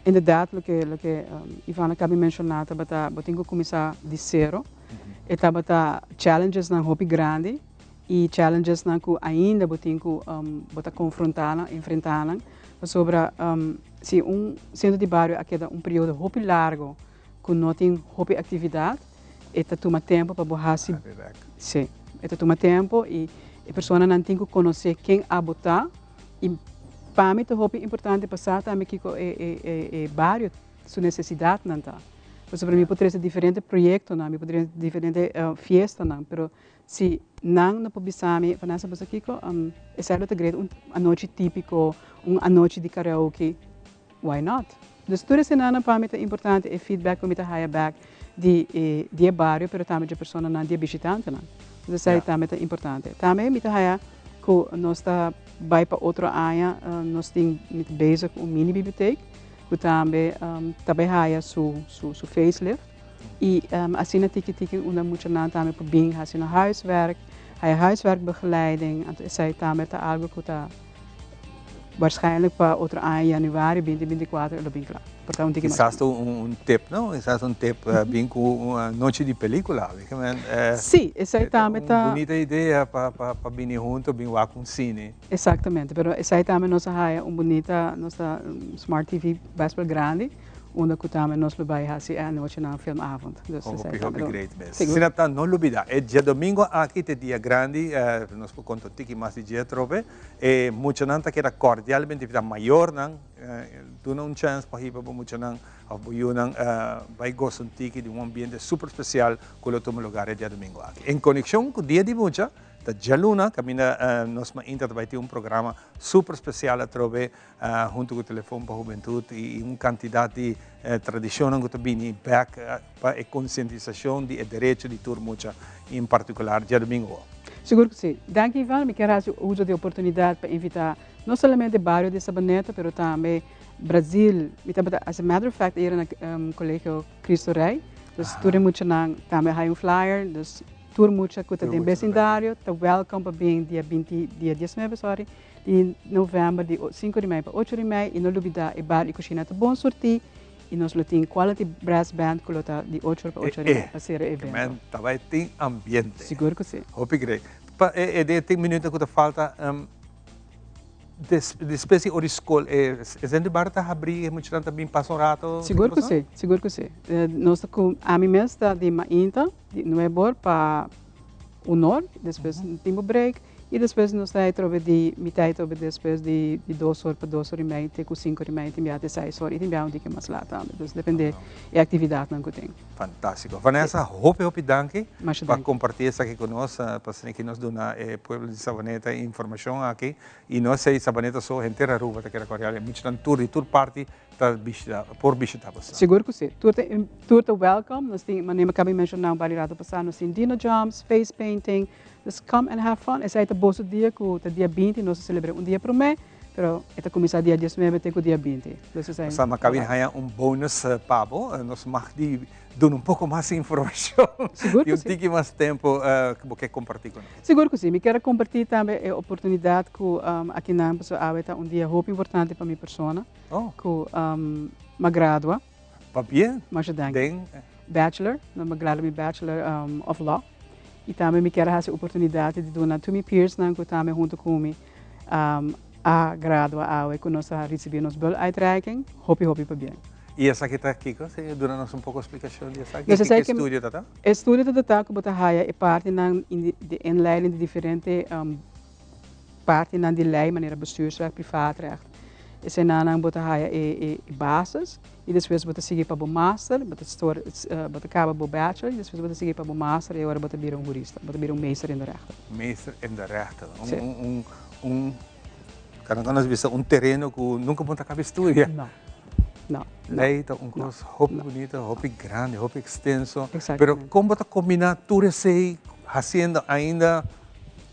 inderdaad loke loke Ivana caba di menciona tabata bo tin cu cuminsa di cero. E tabata challengesnan hopi grandi. E challengesnan cu ainda bo tin cu bo ta confronta nan, enfrenta nan, pasobra si un centro di bario a keda un periodo hopi largo cu no tin hopi actividad, e ta tuma tempo pa bo haci, si, e ta tuma tempo y e personanan tin cu conoce ken abo ta y pa mi ta hopi importante pa sa tambe kico e bario su necesidadnan ta, pasobra mi por trece diferente proyectonan, mi por trece diferente fiestanan, pero Si nan no por bisa mi, Vanessa, bo sa kiko? Esei lo ta great, un anochi típiko, un anochi di karaoke, why not? Dus tur esenanan pa mi ta importante, e feedback ku mi ta haya bèk di e di e bario, pero tambe dje personanan, di e bishitantenan. Dus esei tambe ta importante. Tambe mi ta haya ku nos ta bai pa otro aña, nos tin, mi ta bezig ku un mini bibliotek. ku tambe ta bai haya su su facelift i asina tiki tiki unda muchanan tambe por bin hasi nan huiswerk, haya huiswerkbegeleiding, anto esei tambe ta algu ku ta Waarschijnlijk pa otro aña januari binti binti kuater e lo bin kla. Por ta un tiki mas. Kisas ta un tip no, kisas ta un tip bin ku un nochi di pelikula. Si, esei tambe ta. Un bunita idea pa pa bini hunto bin wak un sine. Exactamente, pero esei tambe nos a haya un bunita nos ta smart TV best wel grandi unda ku tambe nos lo bai hasi e anochinan filmavond. Dus Hopi hopi great mes. Asina ta no lubida e diadomingo aki ta e dia grandi nos por konta un tiki mas di dje atrobe. E muchanan ta keda cordialmente invita, mayornan duna un chance pa hiba bo muchanan of bo yunan bai goza un tiki di un ambiente super special cu lo tuma lugar e diadomingo aki. En conexion cu Dia di Mucha ta djaluna caminda nos mainta ta bai tin un programa super special atrobe hunto cu Telefon pa Hubentud y un cantidad di tradicionnan cu ta bini bek pa e concientisacion di e derecho di tur mucha y en particular djadomingo. Sigur cu si. Danki Ivan, mi kier haci uso di e oportunidad pa invita no solamente bario di Sabaneta pero tambe Brazil, mi tabata as a matter of fact ayera na Colegio Cristo Rey, dus tur e muchanan tambe a haya un flyer, dus tur mucha cu ta den becindario ta welcome pa bin dia binti, dia diesnuebe sorry, Di november di sinku di mei pa ocho di mei i no lubida e bar i kushina ta bon surtí i nos lo tin quality brass band ku lo ta di ocho or pa ocho di mei pa sera e evento. Men ta bai tin ambiente. Sigur ku si. Hopi great. Pa e den e tin minuto ku ta falta despues di ora di skol e centro di bario ta habrí e muchanan ta bin pasa un rato? Sigur ku si, sigur ku si. Nos ta ku ami mes ta di mainta di nuebe or pa un or despues tin bo break. I despues nos ta trobe di mitad trobe despues di dos or pa dos or i mei te ku sinku or i mei tin bia te seis or i tin bia un tiki mas lat tambe. Dus depende e aktividatnan ku tin. Fantástiko. Vanessa, hopi hopi danki pa kompartí esaki ku nos, pa asina ki nos duna e pueblo di Savaneta e informashon aki. I no esei Savaneta so, henter Aruba ta keda kòrdial. E muchanan tur di tur parti ta bishita, por bishita boso. Sigur ku si. Tur ta tur ta welcome. Nos tin, manera mi a kaba di menshoná un par di rato pasá, nos tin dino jumps, face painting, Dus come and have fun, esei ta boso dia ku ta dia binti, nos ta selebr'é un dia promé, pero e ta kuminsá dia diesnuebe te ku dia binti. Dus esei. Nos a makabi haña un bonus pa bo, nos mag di duna un poko mas informashon Sigur i ku un si. tiki mas tempu ku bo ke kompartí ku nos. Sigur ku si, mi kier a kompartí tambe e oportunidat ku akinan pasobra awe ta un dia hopi importante pa mi persona ku m'a gradua. Pabia? Masha danki. Den? Bachelor, mi a gradua mi bachelor of law. I tambe mi kier a hasi oportunidat di duna tur mi peersnan ku tambe huntu ku mi a gradua awe ku nos a risibí nos buluitreiking, hopi hopi pabia. I esaki ta kiko? Si duna nos un poko splikashon di esaki. Kiko e studio ta ta? E studio ta ta ku bo ta haya e partinan di inleiding di diferente partinan di lei manera bestuursrecht, privaatrecht. Esenanan bo ta haya e basis y despues bo ta sigui pa bo master, bo ta stor bo ta caba bo bachelor y despues bo ta sigui pa bo master y ora bo ta bira un hurista, bo ta bira un meester in de rechten. Meester in de rechten. Un un un un kan kan nos bisa un tereno ku nunka bo ta caba studia. No. No. Lei ta un kos hopi bunita, hopi grandi, hopi extenso. Pero kon bo ta combina tur esey haciendo ainda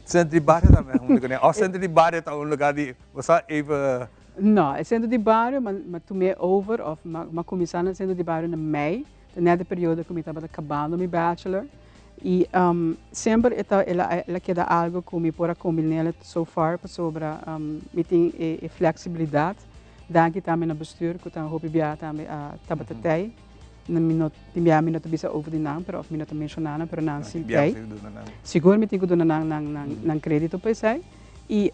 Centro di bario tambe huntu kuné òf centro di bario ta un lugar di bo sa even. No, e centro di bario m'a tum'é over òf m'a kuminsá na centro di bario na mei, ta nèt e periodo ku mi tabata kabando mi bachelor i semper e ta el a keda algu ku mi por a kombiné so far pasobra mi tin e fleksibilidat, danki tambe na bestuur ku ta hopi bia tambe a tabata tei. Mi no tin bia mi no ta bisa over di nan pero of mi no ta menciona nan pero nan si tei. Sigur mi tin cu duna nan nan nan nan credito pa esey y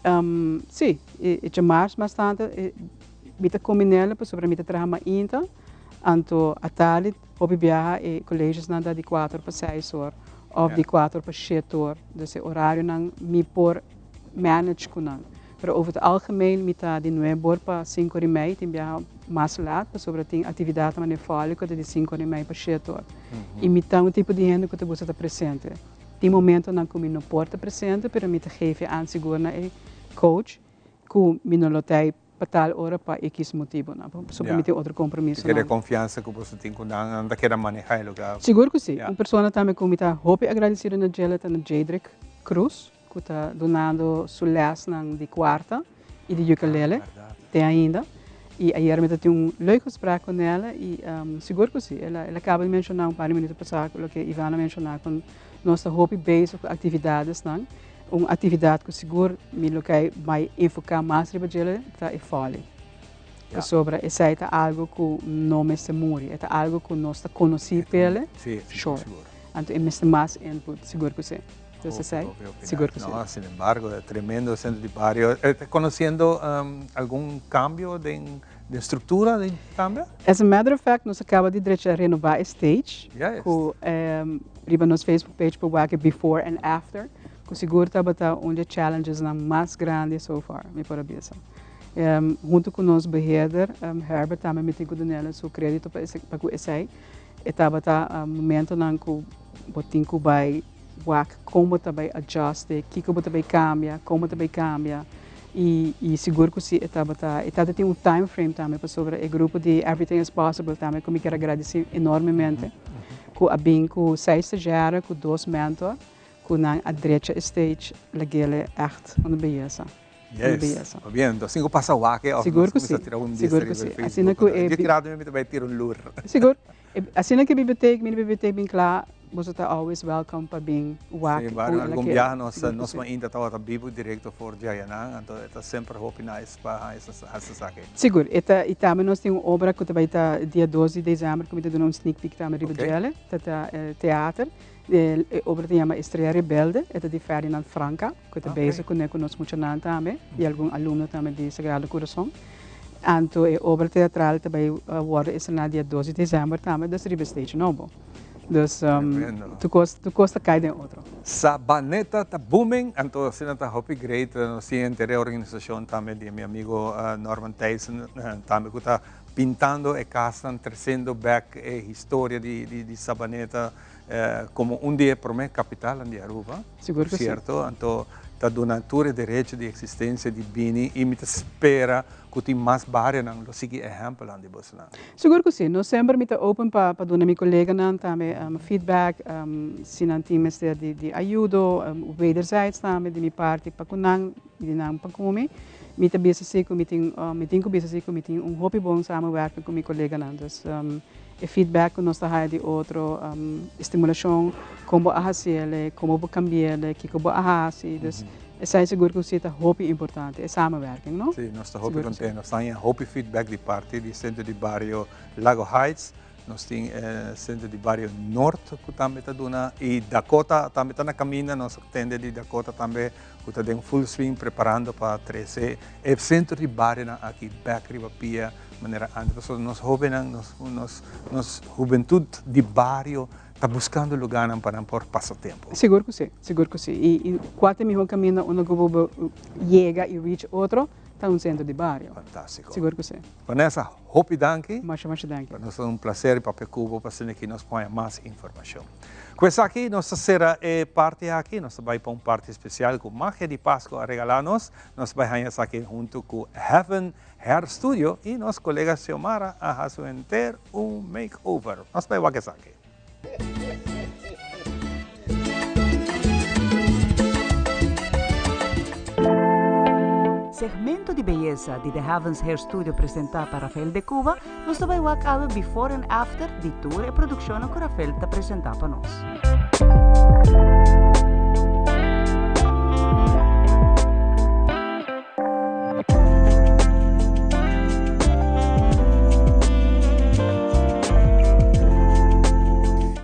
si e djamars mas tanto mi ta combinele pasobra mi ta traha mainta anto atardi hopi biaha e colegios nan ta di cuater pa seis or of di cuater pa shete or dus e orarionan mi por manage cu nan. Pero over het algemeen mi ta di nuebe or pa sinku or i mei, tin biaha mas laat pasobra tin actividadnan manera fòli ku ta di sinku or i mei pa shete or. I mi ta un tipo di hende ku ta gusta ta presente. Tin momentonan ku mi no por ta presente pero mi ta geef e aan sigur na e coach ku mi no lo ta ei pa tal ora pa ekis motibonan, pasobra mi tin otro compromisonan. Kere confiansa ku boso tin ku nan, nan ta keda maneha e lugar. Sigur ku si. Un persona tambe ku mi ta hopi agradecido na djele ta na Jadrick Cruz. Ku ta dunando su lèsnan di kuarta i di ukulele te ainda. Y ayera mi ta tin un leuk gesprek cu nele y sigur cu si, el a caba di menciona un par di minuto pasa loke Ivana a menciona cu nos ta hopi bezig cu actividadesnan. Un actividad cu sigur mi lo kei bay enfoca mas riba djele ta e folly. Pasobra esey ta algo cu no mester muri, e ta algo cu nos ta conoci p'ele, sure. Anto e mester mas input, sigur cu si. Dus esey, sigur cu si. No, sin embargo, e tremendo centro di bario. Ta conociendo algun cambio den structura di tambe? As a matter of fact, nos a caba di drecha renoba e stage. Cu riba nos Facebook page por wak e before and after, cu sigur tabata un di e challengesnan mas grandi so far, mi por a bisa. Hunto cu nos beheerder, Herbert, tambe mi tin cu dunele su credito pa cu esey. E tabata momentonan cu bo tin cu bay wak con bo ta bay adjust e, kico bo ta bay cambia, con bo ta bay cambia. Y sigur cu si e tabata, e tabata tin un time frame tambe pasobra e grupo di Everything is Possible tambe cu mi kier a gradici enormemente cu a bin cu seis stagiaire cu dos mentor cu nan a drecha e stage lagele echt un beyesa. Yes, pabia enton sin ku pasa wak of Sigur nos ku si, kumsa tira un bista sigur ku riba si. Facebook. Asina ku e Di tirado mi ta bai tira un lur. Sigur. Asina ku e bibliotek, mini bibliotek bin kla, boso ta always welcome pa bin wak Sí, kon barrio el a algun keda. biaha nos Sigur ku nos si. mainta tabata bibu direkto for djayanan, anto e ta semper hopi nice pa haña hasi esaki. Sigur, e ta i tambe nos tin un obra ku ta bai ta dia dos di desèmber ku mi ta duna un sneak peek tambe riba Oké. djele, ta ta teater. E obra ta yama Estrella Rebelde, e ta di Ferdinand Franca, ku ta bezig kuné ku nos muchanan tambe i algun alumno tambe di Sagrado Kurason. Anto e obra teatral ta bai wòrdu estrená dia dos di desèmber tambe, dus riba e stage nobo. Dus tur kos tur kos ta kai den otro. Sabaneta ta booming, anto asina ta hopi great. Nos tin henter e organisashon tambe di mi amigo Norman Thijssen tambe ku ta pintando e kasnan, tresiendo bèk e historia di Sabaneta. Como un di e prome capitalnan di Aruba, Sigur cu si. cierto? Anto ta duna tur e derecho di existencia di bini y mi ta spera cu tin mas barionan lo sigui ehempelnan di bosonan. Sigur cu si. Nos semper mi ta open pa pa duna mi coleganan tambe feedback, si nan tin mester di di ayudo, wederzijds tambe di mi parti pa cu nan y di nan pa cu mi. Mi ta bisa si cu mi tin mi tin cu bisa si cu mi tin un hopi bon samenwerking cu mi coleganan. Dus E feedback ku nos ta haya di otro, stimulashon, kon bo a hasiel, komo bo kambiel, kiko bo a hasi. Dus esei sigur ku si ta hopi importante, e samenwerking, no? Sí, nos ta hopi kontento. Nos ta haña hopi feedback di parti di Sentro di Bario Lago Heights. Nos tin e Sentro di Bario Noord ku tambe ta duna i Dakota tambe ta na kaminda. Nos a tende di Dakota tambe ku ta den full swing preparando pa trese e Sentro di Barionan aki bèk riba pia. Manera antes, pasobra nos hobennan, nos, nos, nos hubentud di bario ta buscando lugarnan pa nan por pasa tempo. Sigur cu si, sigur cu si. Y, y cua ta e miho caminda unda cu bo bo yega y reach otro ta un centro di bario. Fantastico. Sigur cu si. Vanessa, hopi danki. Masha, masha danki. Pa nos ta un placer papia cu bo pa asina ki nos por haña mas informacion. Cu esaki nos ta cera e parti aki, nos ta bay pa un parti especial cu Magia di Pasco a regala nos. Nos ta bay haña esaki hunto cu Heaven Hair Studio y nos colega Xiomara a haci un henter un makeover. Nos bay wak esaki. Segmento di beyesa di The Heavens Hair Studio presenta pa Rafael de Cuba, nos ta bay wak awe before and after di tur e produccionnan cu Rafael ta presenta pa nos.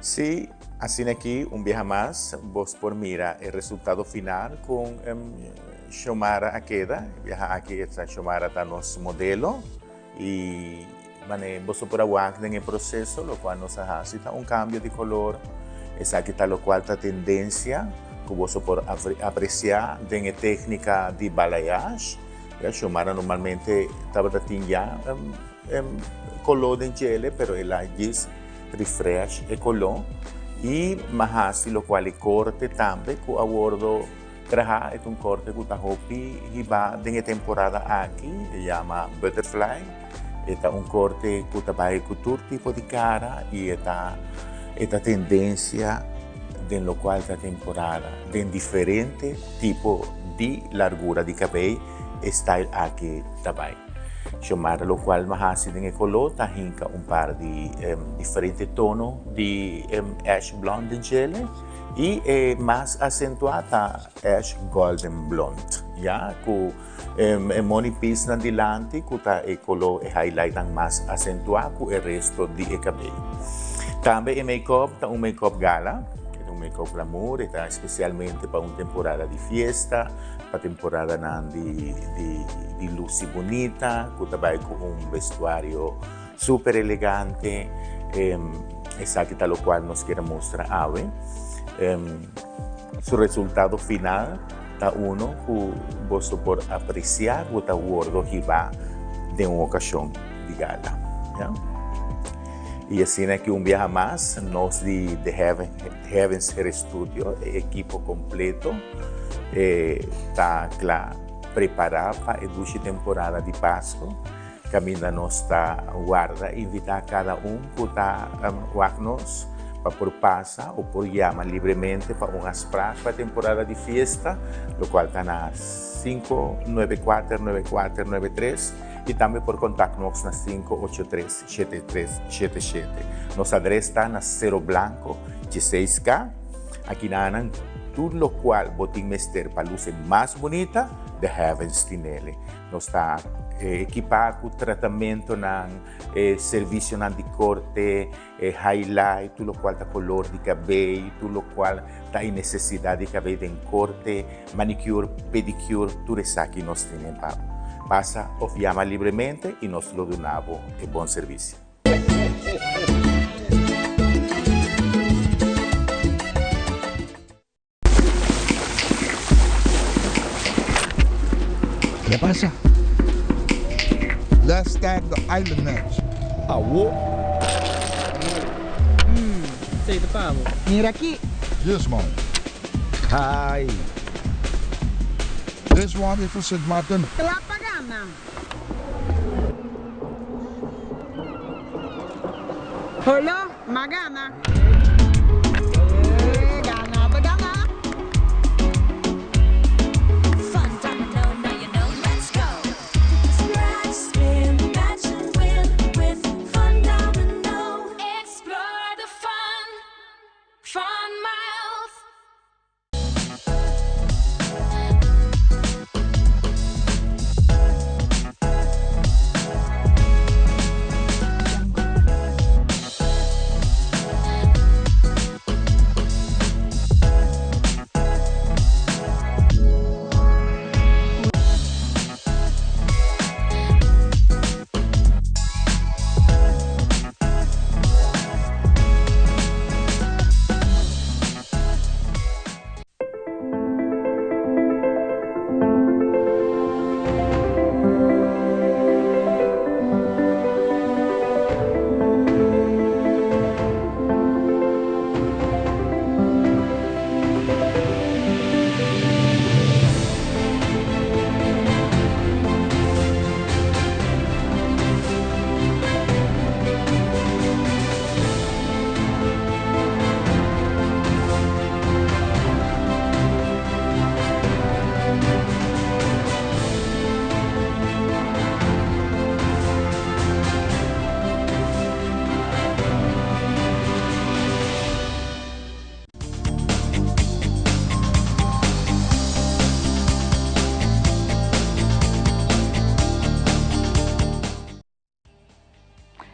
Sí, asina aki un biaha mas bos por mira e resultado final con Xiomara a keda. E biaha aki esta Xiomara ta nos modelo y mane boso por a wak den e proceso locual nos a haci ta un cambio di color. Esaki ta locual ta tendencia cu boso por aprecia den e tecnica di balayage. Ya, Xiomara normalmente tabata tin ya color den djele pero el a djis refresh e color y m'a haci locual e corte tambe cu a wordo traha. E ta un corte cu ta hopi hiba den e temporada aki, e yama butterfly. E ta un corte cu ta bay cu tur tipo di cara y e ta e ta tendencia den locual ta temporada den diferente tipo di largura di cabey e style aki ta bay. Xiomara lokual m'a hasi den e koló ta hinka un par di diferente tono di ash blond den djele i e mas asentuá ta ash golden blond ya ku e money piecenan dilanti ku ta e koló e highlightnan mas asentuá ku e resto di e kabei. Tambe e make-up ta un make-up gala, e ta un make-up glamour, e ta espesialmente pa un temporada di fiesta. Pa temporadanan di di luci bunita cu ta bay cu un vestuario super elegante. Esaki ta locual nos kier a mustra awe. Su resultado final ta uno cu boso por aprecia cu ta wordo hiba den un ocasion di gala. Y asina aki un biaha mas nos di The Heavens Hair Studio, e ekipo completo, ta kla prepara pa e dushi temporada di Pasco. Caminda nos ta warda invita cada un cu ta wak nos pa por pasa o por yama libremente pa un afspraak pa temporada di fiesta, locual ta na 594 9493 y tambe por contact nos na 583 7377. Nos adres ta na Cero Blanco, 16K. Aki na nan tur locual bo tin mester pa luce mas bunita, The Heavens tinele. Nos ta ekipa cu tratamentonan, servicionan di corte, highlight, tur locual ta color di cabey, tur locual ta e necesidad di cabey den corte, manicure, pedicure, tur esaki nos tene pa bo. Pasa of yama libremente y nos lo duna bo e bon servicio. ¿Qué pasa? Let's start the island match. Awo. Sei ta pa bo. Mira aki. This one. Hi. This one is for Sint Maarten. Kla pa gana. Holo, m'a gana. Gana ta gana.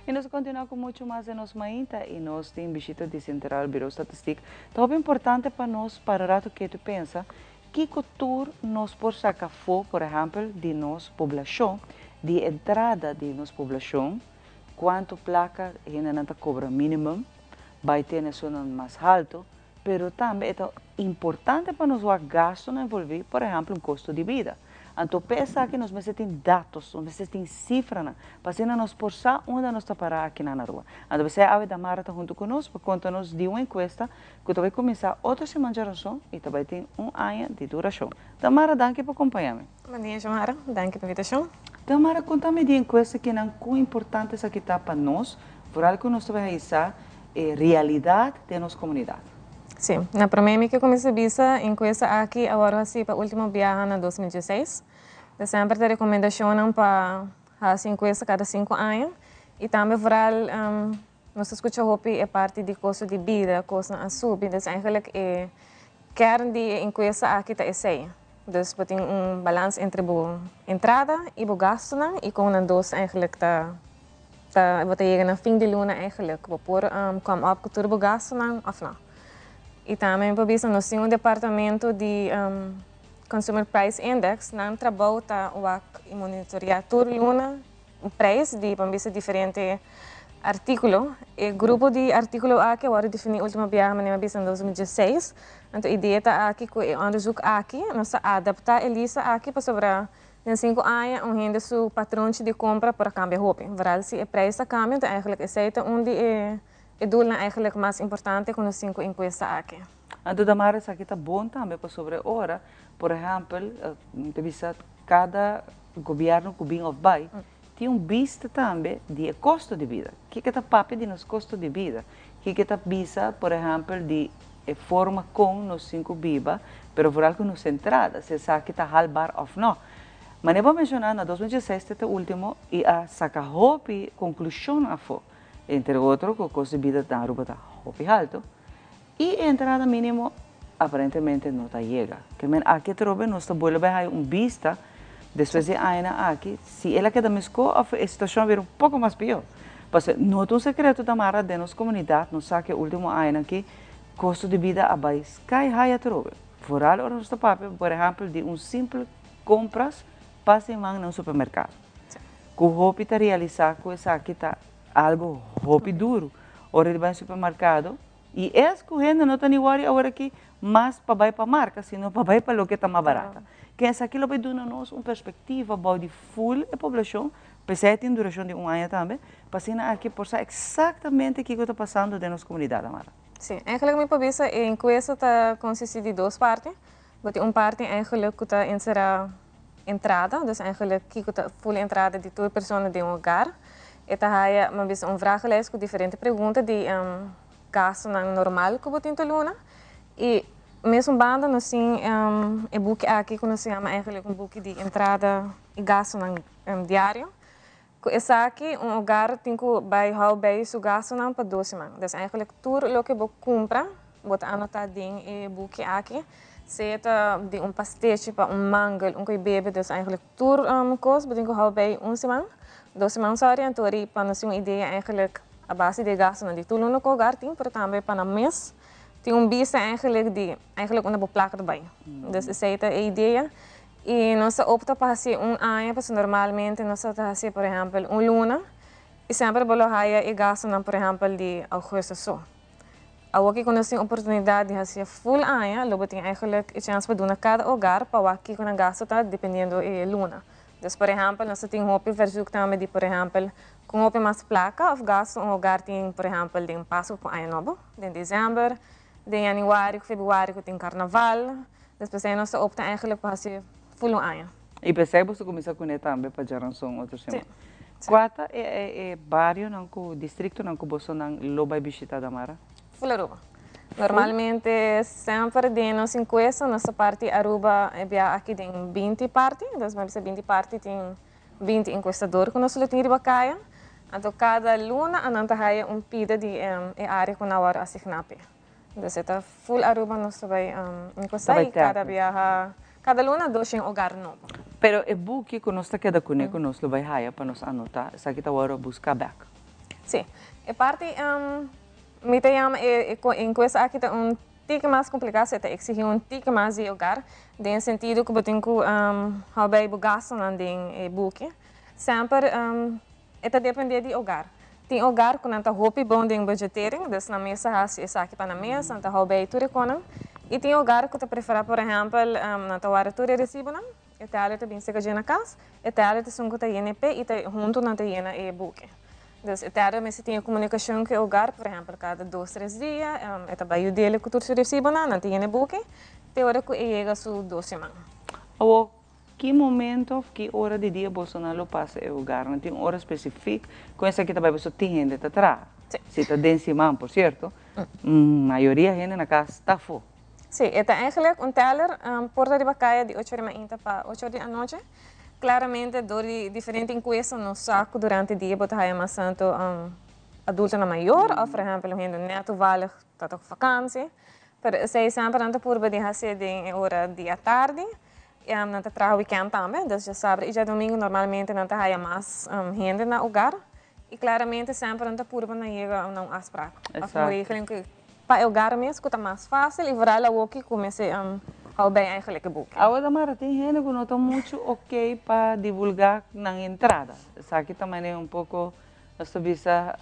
Y nos ta continua cu mucho mas den nos mainta y nos tin bishita di Central Bureau Statistiek. Ta hopi importante pa nos para un rato ketu pensa kico tur nos por saca afo, por ehempel, di nos poblacion, di entrada di nos poblacion, cuanto placa hendenan ta cobra minimum, bay tene esunnan mas halto, pero tambe e ta importante pa nos wak gastonan envolvi, por ehempel un costo di bida. Anto p'e esaki nos mester tin datos, nos mester tin cifranan, pa asina nos por sa unda nos ta para akinan na Aruba. Anto p'esei awe Damara ta hunto cu nos pa conta nos di un encuesta cu ta bay cuminsa otro siman djaranson y ta bay tin un aña di duracion. Damara, danki pa compaña mi. Bon dia Xiomara, danki pa invitacion. Damara, conta mi di encuesta kinan con importante esaki ta pa nos, vooral cu nos ta bay haisa e realidad den nos comunidad. Sí, na prome mi ke cuminsa bisa, encuesta aki a worde haci pa ultimo biaha na 2016. Semper ta recomendacionnan pa hasi enkuesta kada sinku aña i tambe vooral nos ta skucha hopi e parti di kosto di bida, kosnan a subi, dus eigenlijk e kern di e enkuesta aki ta esei. Dus bo tin un balans entre bo entrada i bo gastunan i kon nan dos eigenlijk ta ta bo ta yega na fin di luna eigenlijk bo por come up ku tur bo gastunan òf no. I tambe mi por bisa nos tin un departamento di Consumer Price Index, nan trabou ta wak i monitoreá tur luna prijs di pa bisa diferente artíkulo. E grupo di artíkulo aki a wòrdu definí último biaha manera mi a bisa na 2016. Anto idea ta aki ku e òndersuk aki nos ta adaptá e lista aki pasobra den sinku aña un hende su patronchi di kompra por a kambia hopi. Vooral si e prijs ta kambia anto eigenlijk esei ta un di e e doelnan eigenlijk mas importante ku nos tin ku enkuesta aki. Anto Damara esaki ta bon tambe pasobra e ora, por ehèmpel, mi ta bisa kada gobièrnu ku bin òf bai tin un bista tambe di e kosto di bida. Kiko ta papia di nos kosto di bida? Kiko ta bisa, por ehèmpel, di e forma kon nos tin ku biba, pero vooral ku nos entrada, si esaki ta haalbaar òf nò. Manera bo a menshoná, na 2016 te ta último i a saka hopi konklushon afó, entre otro ku kosto di bida na Aruba ta hopi haltu. I e entrada mínimo aparentemente no ta yega. Ke men aki atrobe nos ta bolbe haya un bista despues di e añanan aki si el a keda meskó òf e situashon a bira un poko mas pió. Pasobra no ta un sekreto Tamara den nos komunidat nos sa ku e último añanan aki kosto di bida a bai sky high atrobe. Vooral ora nos ta papia por ehèmpel di un simpel kompras pa siman na un supermerkado. Ku hopi ta realisá ku esaki ta algu hopi duru. Ora di bai un supermerkado I es ku hende no ta ni wòri aworakí mas pa bai pa marka, sino pa bai pa loke ta mas barata. Ken esaki lo bai duna nos un perspektiva bou di ful e poblashon, p'esei tin durashon di un aña tambe, pa asina aki por sa eksaktamente kiko ta pasando den nos komunidat, Amara. Sí, eigenlijk mi por bisa e enkuesta ta konsistí di dos parti. Bo tin un parti eigenlijk ku ta enserá entrada, dus eigenlijk kiko ta ful entrada di tur persona den un hogar. E ta haya, mi a bisa, un vragenlijst ku diferente pregunta di gastunan normal ku bo tin tur luna. I mesun banda nos tin e buki aki ku nos ta yama eigenlijk un buki di entrada i gastunan diario. Ku esaki un hogar tin ku bai hou bei su gastunan pa dos siman. Dus eigenlijk tur loke bo kumpra bo ta anotá den e buki aki. Sea ta di un pastechi pa un mangel, un koi bebe, dus eigenlijk tur kos bo tin ku hou bei un siman, dos siman sorry, anto ri pa nos tin un idea eigenlijk a base di e gastunan di tur luna ku hogar tin, pero tambe pa nan mes tin un bista eigenlijk di eigenlijk unda bo plaka ta bai. Dus esei ta e idea. I nos ta opta pa hasi un aña pasobra normalmente nos ta hasi por ehèmpel un luna i semper bo lo haya e gastunan por ehèmpel di augustus so. Awoki ku nos tin oportunidat di hasi e full aña lo bo tin eigenlijk e chèns pa duna kada hogar pa wak kiko nan gastu ta dependiendo e luna. Dus por ehèmpel nos ta tin hopi verzoek tambe di por ehèmpel kon hopi mas plaka òf gastu un hogar tin por ehèmpel den Pasku ku Aña Nobo, den desèmber, den yanüari ku febrüari ku tin karnaval. Despues ei nos ta opta eigenlijk pa hasi full un aña. I p'esei boso kuminsá kuné tambe pa djaranson otro siman. Sí. Kua ta e e barionan ku distriktonan ku bosonan lo bai bishitá Damara? Full Aruba. Normalmente semper den nos enkuesta nos ta parti Aruba e bia aki den 20 parti, dus mi a bisa 20 parti tin 20 enkuestador ku nos lo tin riba kaya. Anto kada luna nan ta haya un pida di e área ku nan a wòrdu asigná p'e. Dus e ta full Aruba nos ta bai enkuesta y cada biaha, cada luna 200 hogar nobo. Pero e buki ku nos ta keda kuné ku nos lo bai haya pa nos anotá, esaki ta wòrdu buská bèk? Sí. E parti mi ta yama e enkuesta aki ta un tiki mas kompliká, so e ta eksigí un tiki mas di hogar, den e sentido ku bo tin ku hou bei bo gastunan den e buki. Semper E ta depende di hogar. Tin hogar ku nan ta hopi bon den budgetering, dus nan mes ta hasi esaki pa nan mes, nan ta hou bij tur e konan. I tin hogar ku ta preferá, por ehèmpel, nan ta warda tur e resibonan, e teller ta bin seka dje na kas, e teller ta esun ku ta yena e pe i ta huntu nan ta yena e buki. Dus e teller mester tin e komunikashon ku e hogar, por ehèmpel, kada dos, tres dia, e ta bai yud'é ku tur su resibonan, nan ta yena e buki, te ora ku e yega su dos siman. Awor, Ki momento of ki ora di dia bosonan lo pasa e hogarnan? Tin un ora specific cu esaki ta bay pasobra tin hende ta traha. Si ta den siman, por cierto, mayoria hende na cas ta afo. Sí, e ta eigenlijk un teller por ta riba caya di ocho ora di mainta pa ocho ora di anochi. Claramente, door di diferente encuesta, nos sa cu durante dia bo ta haya mas tanto adultonan mayor, of por ehempel un hende net toevallig ta op vakantie. Pero esey semper nan ta purba di haci den e ora di atardi. Nan ta traha weekend tambe, dus djasabra y djadomingo normalmente nan ta haya mas hende na hogar. Y claramente semper nan ta purba na yega na un afspraak of un regeling cu pa e hogar mes cu ta mas facil y vooral awoki cu mester hou bij eigenlijk e boekje. Awe ta mara tin hende cu no ta mucho ok pa divulga nan entrada. Esaki ta manera un poco nos ta bisa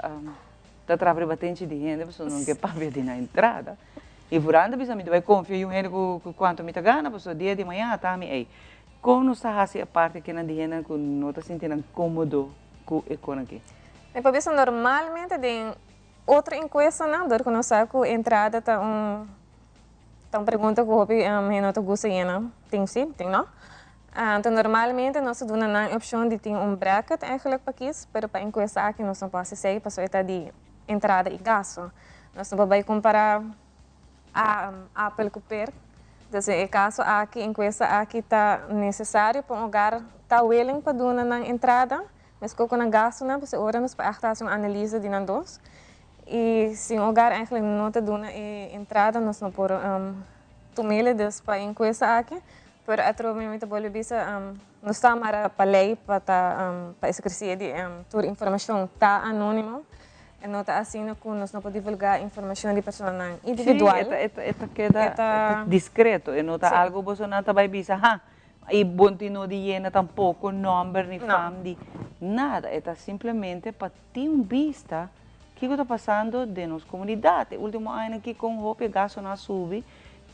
ta traha riba tenchi di hende pasobra no ke papia di nan entrada. Y vooral ta bisa mi ta bay confia yu hende cu cuanto mi ta gana pasobra dia di mañana ta mi ey. Con nos ta haci e parti kinan di hendenan cu no ta sinti nan comodo cu e con aki? Mi por bisa normalmente den otro encuestanan dor cu nos sa cu entrada ta un ta un pregunta cu hopi hende no ta gusta yena, tin si, tin no. Anto normalmente nos ta duna nan e opcion di tin un bracket eigenlijk pa kies, pero pa encuesta aki nos no por haci esey pasobra e ta di entrada y gasto. Nos no por bay compara apel cu per. Dus den e caso aki, encuesta aki ta necesario pa un hogar ta willing pa duna nan entrada, mesco cu nan gastonan, pasobra ora nos por echt haci un analise di nan dos. Y si un hogar eigenlijk no ta duna e entrada, nos no por tumele dus pa e encuesta aki. Pero atrobe mi ta bolbe bisa, nos ta mara pa ley pa ta pa e secrecia di tur informacion ta anonimo. E no ta asina cu nos no por divulga informacion di personanan individual. Sí, e ta keda discreto, e no ta algo bosonan ta bay bisa, ha, y bon tin no di yena tampoco nomber ni fam di nada. E ta simplemente pa tin un bista kico ta pasando den nos comunidad. E ultimo añanan aki con hopi e gastonan a subi,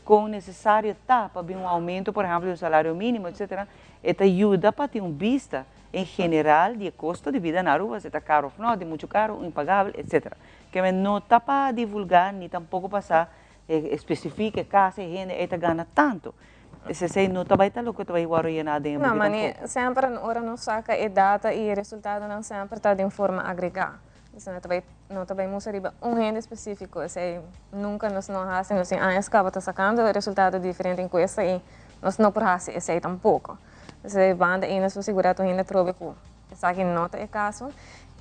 con necesario ta pa bin un aumento por ehempel di un salario minimo etcetera, e ta yuda pa tin un bista en general di e costo di bida na Aruba, si ta caro of no, di mucho caro, impagabel, etcetera. Keme no ta pa divulga ni tampoco pa sa especifica e casa e hende ey ta gana tanto. Esey no ta bay ta loke ta bay worde yena den e No, buki mane tampoco. semper ora nos saca e data y e resultadonan semper ta den forma agrega. Esei no ta bai no ta bai mustra riba un hende específico, esei nunca nos no a haci, nos tin añas caba ta sacando e resultado di diferente encuesta y nos no por haci esei tampoco. Esei banda ei nos por sigura tur hende atrobe cu esaki no ta e caso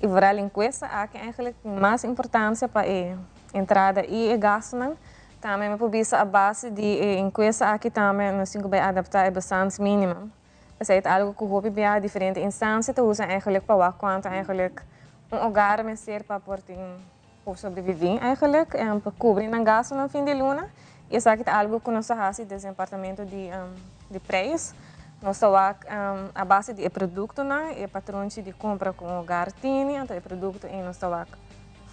y vooral encuesta aki eigenlijk tin mas importancia pa e entrada y e gastonan. Tambe mi por bisa a base di e encuesta aki tambe nos tin cu bai adapta e bestaansminimum. Esei ta algu ku hopi bia diferente instansia ta usa eigenlijk pa wak kuantu eigenlijk un hogar mester pa por tin por sobreviví eigenlijk en pa kubri nan gastunan fin di luna. I esaki ta algu ku nos ta hasi desde departamento di di prijs. Nos ta wak a base di e produktonan, e patronchi di kompra ku un hogar tini, anto e produkto ei nos ta wak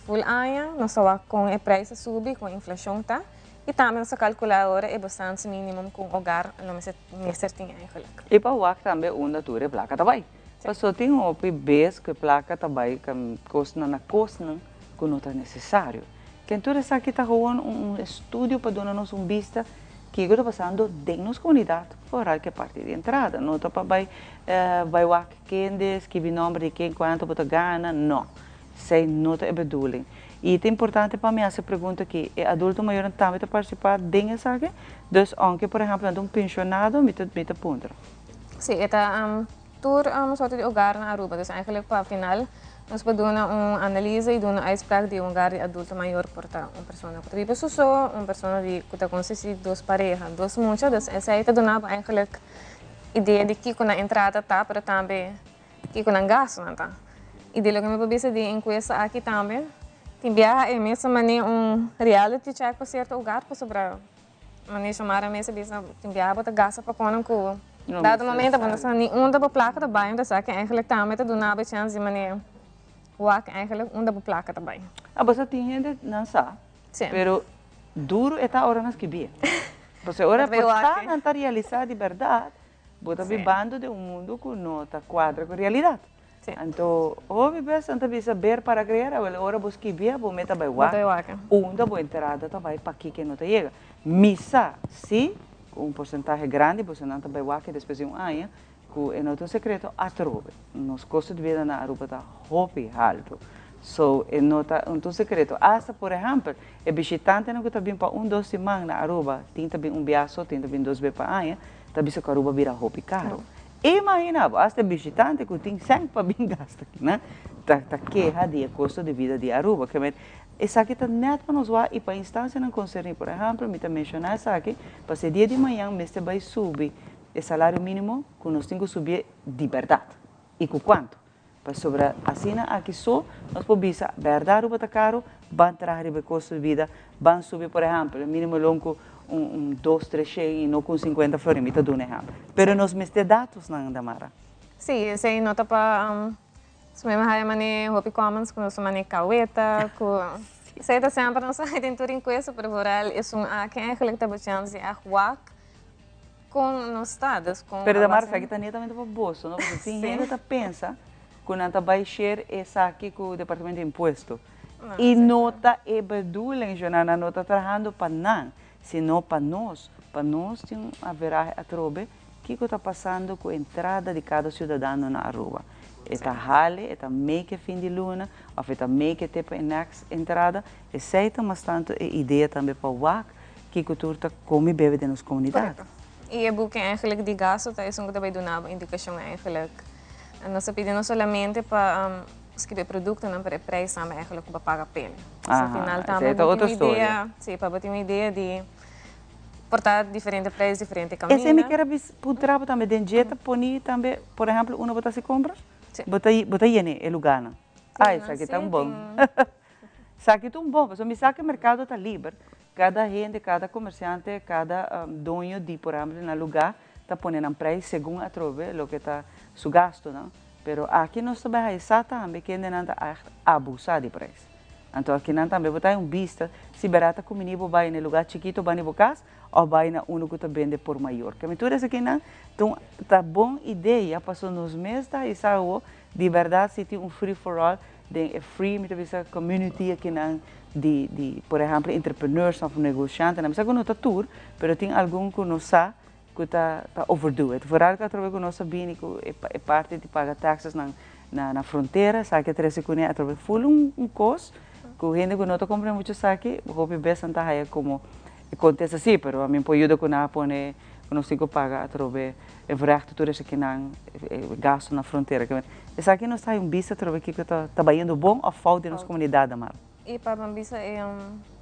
ful aña, nos ta wak kon e prijs a subi, kon inflashon ta. I tambe nos ta kalkulá ora e bestaansminimum ku un hogar lo mester mester tin eigenlijk. I pa wak tambe unda tur e plaka ta bai. Paso tin hopi bes ku e plaka ta bai kosnan na kosnan ku no ta nesesario. Ken tur esaki ta gewoon un estudio pa duna nos un bista kiko ta pasando den nos komunidat foral ku e parti di entrada. No ta pa bai bai wak kende skibi nomber di ken kuantu bo ta gana, no. Esei no ta e bedoeling. I ta importante pa mi hasi e pregunta aki, e adulto mayornan tambe ta partisipá den esaki? Dus ounke por ehèmpel nan ta un penshonado, mi ta mi ta puntra. Sí, e ta tur sorto di hogar na Aruba. Dus eigenlijk pa final nos por duna un analise i duna uitspraak di un hogar di adulto mayor por ta un persona ku ta biba su so, un persona di ku ta konsistí di dos pareha, dos mucha. Dus esei ta duna bo eigenlijk idea di kiko nan entrada ta, pero tambe Kiko nan gastunan ta. I di loke mi por bisa di e enkuesta aki tambe, tin biaha e mes a manera un reality check pa sierto hogar pasobra manera Xiomara mes a bisa tin biaha bo ta gasta pa konan ku dado momento bo no sa ni unda bo plaka ta bai, entonces esaki eigenlijk tambe ta duna bo e chèns di manera wak eigenlijk unda bo plaka ta bai. A bo sa tin hende nan sa, pero duru e ta ora nan skibia. Pasobra ora por ta nan ta realisa di bèrdat Bo ta bibando den un mundu ku no ta kuadra ku realidat. Anto hopi bes nan ta bisa ber para creer, awel ora bo skibia bo meta bai wak unda bo entrada ta bai pakiko no ta yega. Mi sa si ku un porsentahe grandi bosonan ta bai wak despues di un aña ku e no ta un sekreto atrobe. Nos kosto di bida na Aruba ta hopi haltu. So e no ta un sekreto. Asta por ehèmpel e bishitantenan ku ta bin pa un dos siman na Aruba tin ta bin un biaha so tin ta bin dos be pa aña. Ta bisa ku Aruba bira hopi karo. Imagina bo, hasta e bishitante ku tin sèn pa bin gasta akinan ta ta keha di e kosto di bida di Aruba. Ke men, esaki ta nèt pa nos wak i pa instansianan konserní. Por ehèmpel, mi ta menshoná esaki pasobra e dia di mañan mester bai subi e salario mínimo ku nos tin ku subié di bèrdat i ku kuantu. Pasobra asina aki so nos por bisa bèrdat Aruba ta karu, ban traha riba e kosto di bida, ban subi por ehèmpel e mínimo loon ku un un dos tres shen i no ku un sinkuenta florin, mi ta duna ehèmpel. Pero nos mester datosnan, Damara. Sí, esei no ta pa su mi haya mane hopi comments ku nos ta mane kaweta ku esei ta semper nos a haya den tur enkuesta pero vooral esun aki eigenlijk ta bo chèns di ègt wak Kon nos ta, dus kon Pero Damara, esaki ta netamente pa boso, no? Pasobra tin hende ta pensa ku nan ta bai share esaki ku Departamento di Impuesto. I no ta e bedoeling, Jonah, nan no ta trahando pa nan, sino pa nos. Pa nos tin un averahe atrobe kiko ta pasando ku entrada di kada siudadano na Aruba. E ta hale, e ta make e fin di luna, òf e ta make te pa e next entrada. Esei ta mas tantu e idea tambe pa wak Kiko tur ta come y bebe den nos comunidad. Correcto. Y e buki eigenlijk di gasto ta esun cu ta bay duna bo indicacion eigenlijk. Nos ta pidi no solamente pa scribi e productonan pero e prijs tambe eigenlijk cu bo paga p'e. Dus al final tambe bo tin un idea, si, pa bo tin un idea di por ta diferente prijs, diferente caminda. Esey mi kier a puntra bo tambe, den dje ta poni tambe, por ehemplo, unda bo ta haci compra? Bo ta bo ta yene e lugarnan? Ay, esaki ta un bon. Esaki ta un bon, pasobra mi sa cu e mercado ta liber. Kada hende, kada komersiante, kada doño di por ehempel na lugá ta pone nan preis segun atrobe loke ta su gastunan. Pero aki nos ta bai haya sa tambe kendenan ta ègt abusá di preis. Anto akinan tambe bo ta haya un bista si bèrdat ta kumini bo bai na e lugá chikito banda di bo kas òf bai na unu ku ta bende por mayor. Kemi tur esakinan ta un ta bon idea pasobra nos mes ta haya sa awo di bèrdat si tin un free for all Den e free mi ta bisa community akinan di di por ehempel entrepreneurs of negociantenan mi sa ku no ta tur pero tin algun ku no sa ku ta ta overdo it vooral ku atrobe ku nos a bini ku e e parti di paga taxes nan na na frontera esaki a trese kuné atrobe ful un un kos ku hende ku no ta comprende mucho esaki hopi bes nan ta haya komo e kontesta si pero ami por yuda ku nan a pone ku nos tin ku paga atrobe e vraag tur esakinan e gasto na frontera. Esaki nos ta hay un bista atrobe kiko ta ta bayendo bon of fout den nos comunidad Damara. Y pa ban bisa e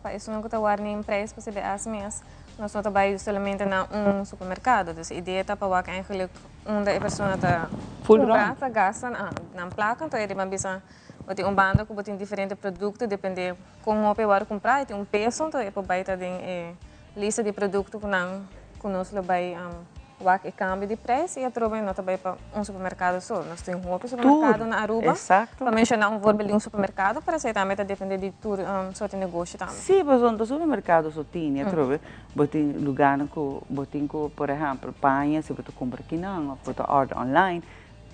pa esunnan ku ta warda den prijs pa CBS mes, nos no ta bay solamente na un supermercado. Dus e idea ta pa wak eigenlijk unda e persona ta cumpra, ta gasta nan placa. Enton e di ban bisa bo tin un banda ku bo tin diferente producto depende kon hopi e wòrdu cumpra, e tin un peso, enton e por bay ta den e Lista di produkto ku nan ku nos lo bai wak e kambio di preis i atrobe no ta bai pa un supermerkado so. Nos tin hopi supermerkado na Aruba. Pa menshoná un voorbeeld di un supermerkado, pero esei tambe ta depende di tur soort di negoshi tambe. Sí, pasobra no ta supermerkado so tin, atrobe bo tin lugánan ku bo tin ku, por ehèmpel, paña si bo ta kumpra kinan òf bo ta order online.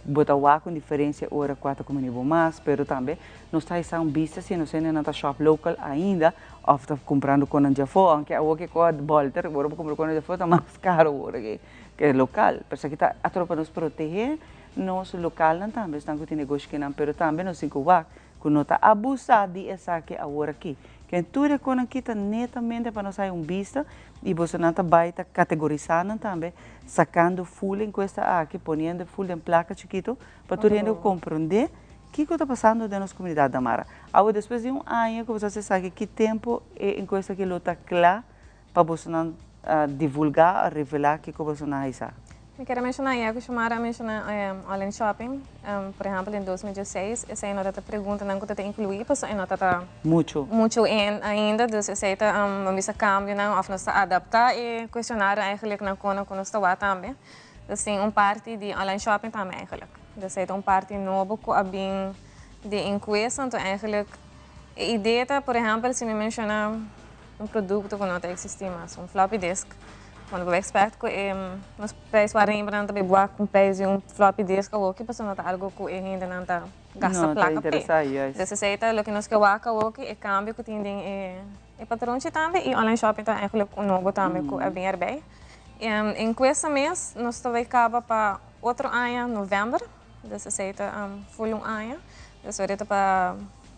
Bo ta wak un diferencia ora cua ta cumini bo mas, pero tambe nos ta hisa un bista si nos hendenan ta shop local ainda of ta cumprando conan djafo, aunke awor ke coa bolter, ora bo cumpra conan djafo ta mas caro awor ke local. Pero esaki ta atropa nos protege nos localnan tambe, esnan cu tin negoshi kinan, pero tambe nos tin cu wak cu no ta abusa di esaki awor aki. Ken tur e conan aki ta netamente pa nos haya un bista y bosonan ta bay ta categorisa nan tambe, sacando full encuesta aki, poniendo full den placa chikito pa tur hende comprende kico ta pasando den nos comunidad Damara. Awor despues di un aña cu boso haci esaki, ki tempo e encuesta aki lo ta cla pa bosonan divulga o revela kico bosonan a hisa? Mi kier a menciona ya cu Xiomara a menciona online shopping, por ehempel den 2016 esey no ta preguntanan cu ta ta inclui pasobra e no ta ta Mucho. mucho in ainda, dus esey ta bo bisa cambionan of nos ta adapta e cuestionario eigenlijk na con cu nos ta wak tambe. Dus tin un parti di online shopping tambe eigenlijk. Dus esey ta un parti nobo cu a bin di encuesta, anto eigenlijk e idea ta por ehempel si mi menciona Un produkto ku no ta eksistí mas, un floppy disk. Bueno, bo expect ku e nos prijs wak Rembrandt ta bai buak un prijs di un floppy disk awoki pasobra no ta algo ku e hendenan ta gasta No, ta plaka p'e. interesá, juist. Dus esei ta loke nos ke wak awoki, e kambio ku tin den e e patronchi tambe i online shopping ta eigenlijk un nobo tambe ku a bin erbij. Enkuesta mes nos ta bai kaba pa otro aña novèmber, dus esei ta ful un aña. Dus ora ta pa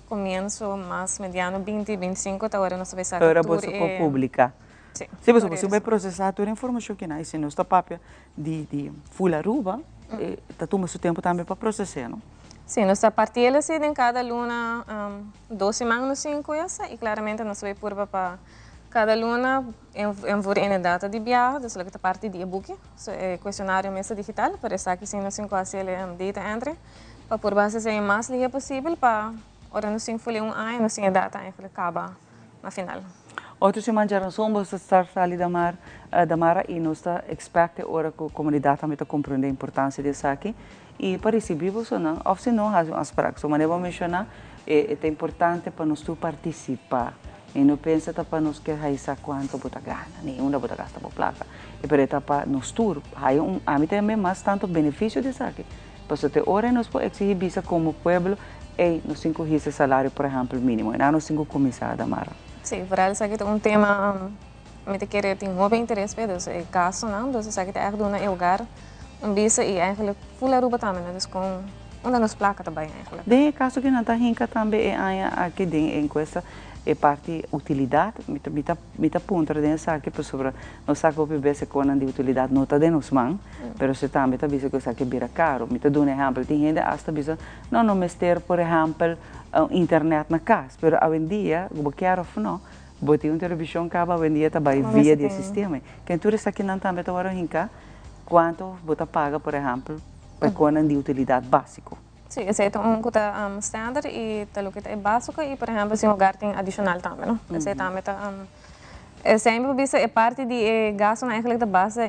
Comienzo mas mediano 20, 25 ta ora nos ta bay saca Ora tur boso por e publica. Sí, Sí, boso ora por bay eso. procesa tur e informacion ki nan. Y si nos ta papia di, di full Aruba, Ta tuma su tempo tambe pa proces'é, no? Sí, nos ta partiel así den cada luna, dos siman nos tin encuesta y claramente nos ta bay purba pa cada luna invoer in e data di biaha, dus loke ta parti di e buki, so e cuestionario mes ta digital, pero esaki sí nos tin cu haci el data entry pa purba haci esey mas lihe posibel pa ora nos tin fuli un aña nos tin e data eigenlijk caba na final. Otro siman djaranson bo ta start sali Damar, Damara y nos ta expect e ora cu comunidad tambe ta comprende e importancia di esaki y pa ricibi bosonan of si no haci un afspraak. So manera bo a menciona e ta importante pa nos tur participa y no pensa ta pa nos kier haisa cuanto bo ta gana ni unda bo ta gasta bo placa pero e ta pa nos tur haya un ami tambe mas tanto beneficio di esaki. Pasobra te ora nos por exigi bisa como pueblo, ey, nos tin cu hisa salario por ehempel minimo. Ena nos tin cu cuminsa, Damara. Sí, vooral esaki ta un tema mi ta kere tin hopi interes p'e, dus e gastonan, dus esaki ta echt duna e hogar un bisa y eigenlijk full Aruba tambe, no? Dus con unda nos placa ta bay eigenlijk. Den e caso cu nan ta hinca tambe e aña aki den e encuesta e parti utilidad, mi ta mi ta mi ta puntra den esaki pasobra Nos sa ku hopi bes e konan di utilidat no ta den nos man, pero si tambe ta bisa ku esaki a bira karu. Mi ta duna ehèmpel, tin hende asta bisa, no, no mester por ehèmpel un internet na kas, pero awendia, ku bo kier òf no, bo tin un televishon kaba awendia ta bai via di e sistema. Ken tur esakinan tambe ta wòrdu hinká kuantu bo ta paga por ehèmpel pa e konan di utilidat básiko. Sí, esei ta un ku ta standard i ta loke ta e básiko i por ehèmpel si un hogar tin adishonal tambe, no? Esei tambe ta. Esei mi por bisa e parti di e gastonan eigenlijk ta basta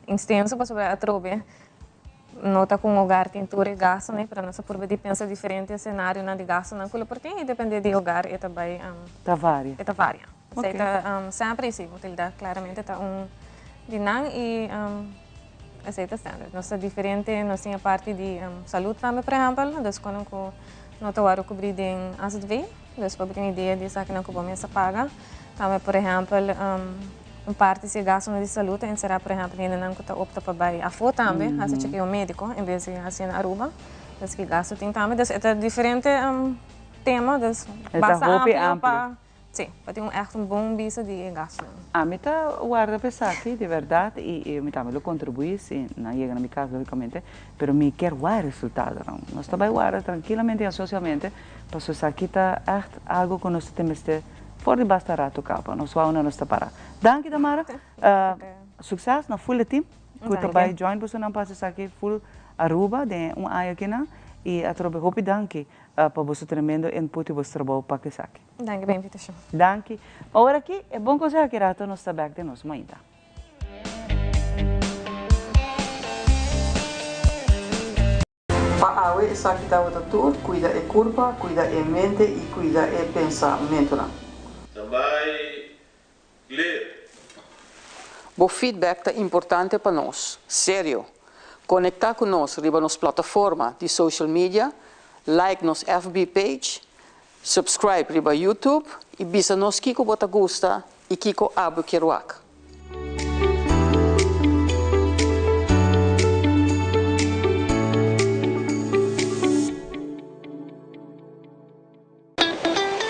instenso pasobra atrobe no ta ku un hogar tin tur e gastonan pero nos a purba di pensa diferente scenarionan di gastonan ku lo por tin i depende di hogar e ta bai Ta varia. E ta varia. Esei ta semper i si utilidat claramente ta un di nan i esei ta standard. Nos ta diferente nos tin e parti di salud tambe por ehempel dus kono ku no ta wòrdu kubrí den azv. Dus bo tin idea di esakinan ku bo mes a paga. Tambe por ehèmpel un parti si e gastunan di salú ta enserá por ehèmpel hendenan ku ta opta pa bai afó tambe hasi chekeo médiko en bes di hasié na Aruba. Dus ki gastu tin tambe. Dus e ta diferente tema dus basta amplio pa si pa tin un ègt un bon bista di e gastunan. Ami ta warda pa esaki di bèrdat i mi tambe lo kontribuí si nan yega na mi kas lógikamente pero mi kier wak e resultadonan. Nos ta bai warda trankilamente i ansiosamente. Pasobra esaki ta ègt algu ku nos ta tin mester for di basta ratu kaba. Nos wou na nos ta para. Danki Tamara. Sukses na full e team ku ta bai join bosonan pa hasi esaki full Aruba den un aña akinan. I atrobe hopi danki pa boso tremendo input i boso trabou pa ku esaki. Danki pa e invitashon. Danki. Awor aki e bon konseho aki rato nos ta bèk den nos mainta. Pa awe esaki tabata tur, cuida e curpa, cuida e mente y cuida e pensamentonan. Tambay clear. Bo feedback ta importante pa nos. Serio. Conecta cu nos riba nos plataforma di social media, like nos FB page, subscribe riba YouTube y bisa nos kico bo ta gusta y kico abo kier wak.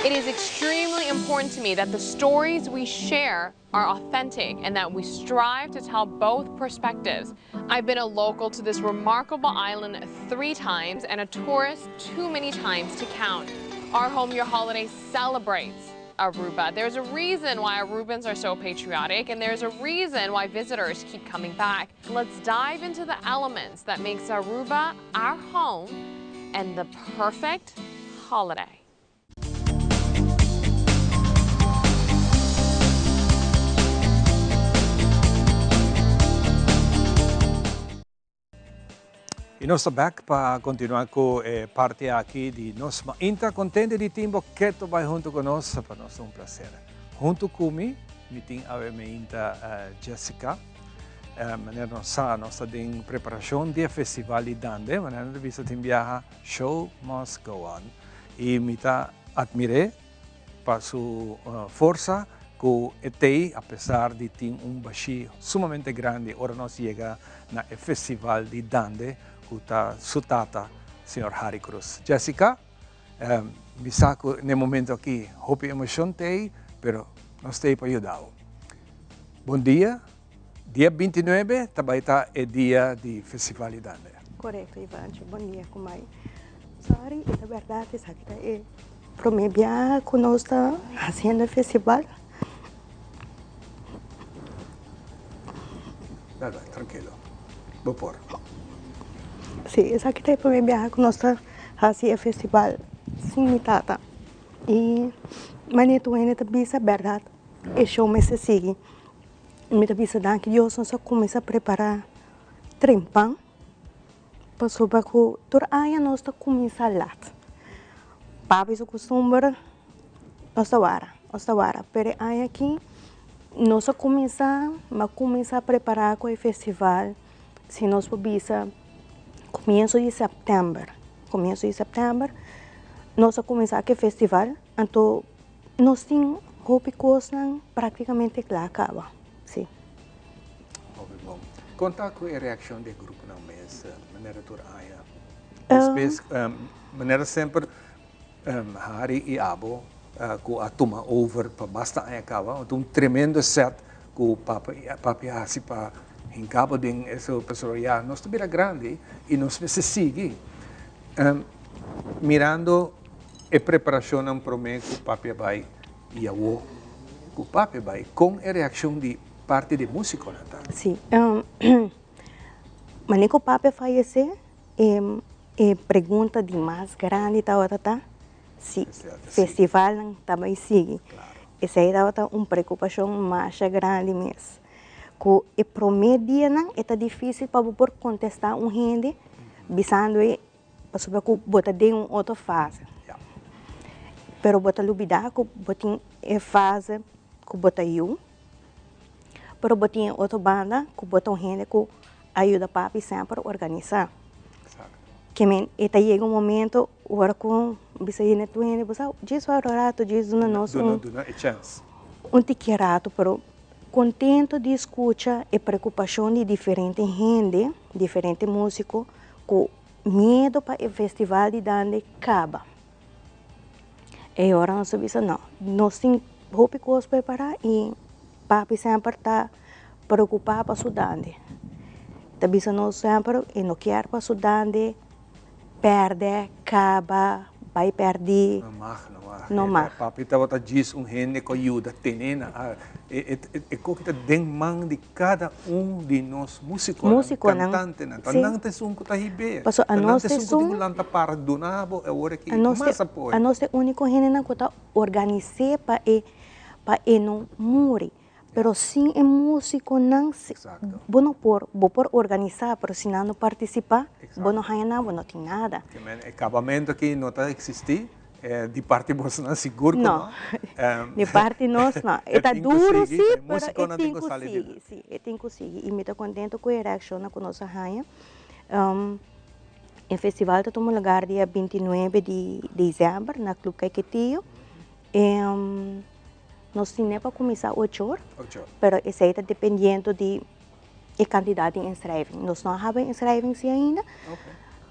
It is extremely important to me that the stories we share are authentic and that we strive to tell both perspectives. I've been a local to this remarkable island three times and a tourist too many times to count. Our Home Your Holiday celebrates Aruba. There's a reason why Arubans are so patriotic and there's a reason why visitors keep coming back. Let's dive into the elements that makes Aruba our home and the perfect holiday. Y nos ta back pa continua cu e parti aki di nos mainta. Contente di tin bo keto bay hunto cu nos, pa nos ta un placer. Hunto cu mi, mi tin awe mainta Jessica. Manera nos sa, nos ta den preparacion di e festival di Dande. Manera nos ta bisa tin biaha, show must go on. Y mi ta admire pa su forsa cu e tey a pesar di tin un bashi sumamente grandi ora nos yega na e festival di Dande cu ta su tata señor Harry Croes. Jessica, mi sa cu n'e momento aki hopi emocion tey pero nos tey pa yuda bo. Bon dia, dia bintinuebe ta bay ta e dia di festival di Dande. Korekto Ivancho, bon dia ku mai. Sorry, e ta bèrdat esaki ta e promé biaha ku nos ta hasiendo e festival. Dal bai, trankilo. Bo por. Sí, esaki ta e promé biaha ku nos ta hasi e festival sin mi tata. I manera tur hende ta bisa bèrdat e show mester sigui. Mi ta bisa danki Dios nos a kuminsá prepará trempan pasobra ku tur aña nos ta kuminsá lat. Papi su kustumber nos ta wara, nos ta wara, pero e aña aki nos a kuminsá, mi a kuminsá prepará ku e festival si nos por bisa komienso di sèptèmber, komienso di sèptèmber nos a kuminsá ku e festival, anto Nos tin hopi kosnan praktikamente kla kaba, si. Hopi bon. Kon ta ku e reakshon di e gruponan mes manera tur aña? Despues, manera semper Harry i abo ku a tuma over pa basta aña kaba, un tremendo set ku papa papi a hasi pa hinka bo den eso pasobra ya nos ta bira grandi i nos mester sigui. Mirando E preparashonnan promé ku papia bai i awó ku papia bai, kon e reakshon di parti di e músikonan ta? Sí, manera ku papia fayesé, e pregunta di mas grandi tabata ta si festivalnan ta bai sigui. Esei tabata un preokupashon masha grandi mes. Ku e promé dianan e ta difísil pa bo por kontestá un hende bisando e Pasobra ku bo ta den un otro fase. Pero bo ta lubida ku bo tin e fase ku bo ta yu, pero bo tin e otro banda ku bo ta un hende ku a yuda papi semper organisá. Ke men e ta yega un momento ora ku bisa hende tur hende bo sa djis wak un rato djis duna nos un un tiki rato pero kontento di skucha e preokupashon di diferente hende, diferente músiko ku miedo pa e festival di Dande kaba. E ora nos a bisa no, nos tin hopi kos prepará i papi semper ta preokupá pa su Dande. Ta bisa nos semper e no kier pa su Dande pèrdè, kaba, bai pèrdí. No mag, no mag. No mag. Papi tabata djis un hende ku a yuda tene na e koki ta den man di Kada un di nos músikonan, kantantenan, ta nan ta esun ku ta hib'é, ta nan ta esun ku tin ku lanta para duna bo e ora ki mas apoyo. Anos ta e úniko hendenan ku ta organis'é pa e pa e no muri. Pero sin e músikonan bo no por, bo por organisá, pero si nan no partisipá, bo no haña nada, bo no tin nada. E kabamentu aki no ta eksistí. Di parti bosnan sigur ku no. No, di parti nos no. E ta duru si, pero e tin ku sigui. Si, e tin ku sigui. I mi ta kontento ku e reakshonnan ku nos a haña. E festival ta tuma lugar dia 29 di desèmber na Club Caiquetio. Nos tine pa kuminsá ocho or, pero esei ta dependiendo di e kantidat di inschrijving. Nos no a haba inschrijving si ainda.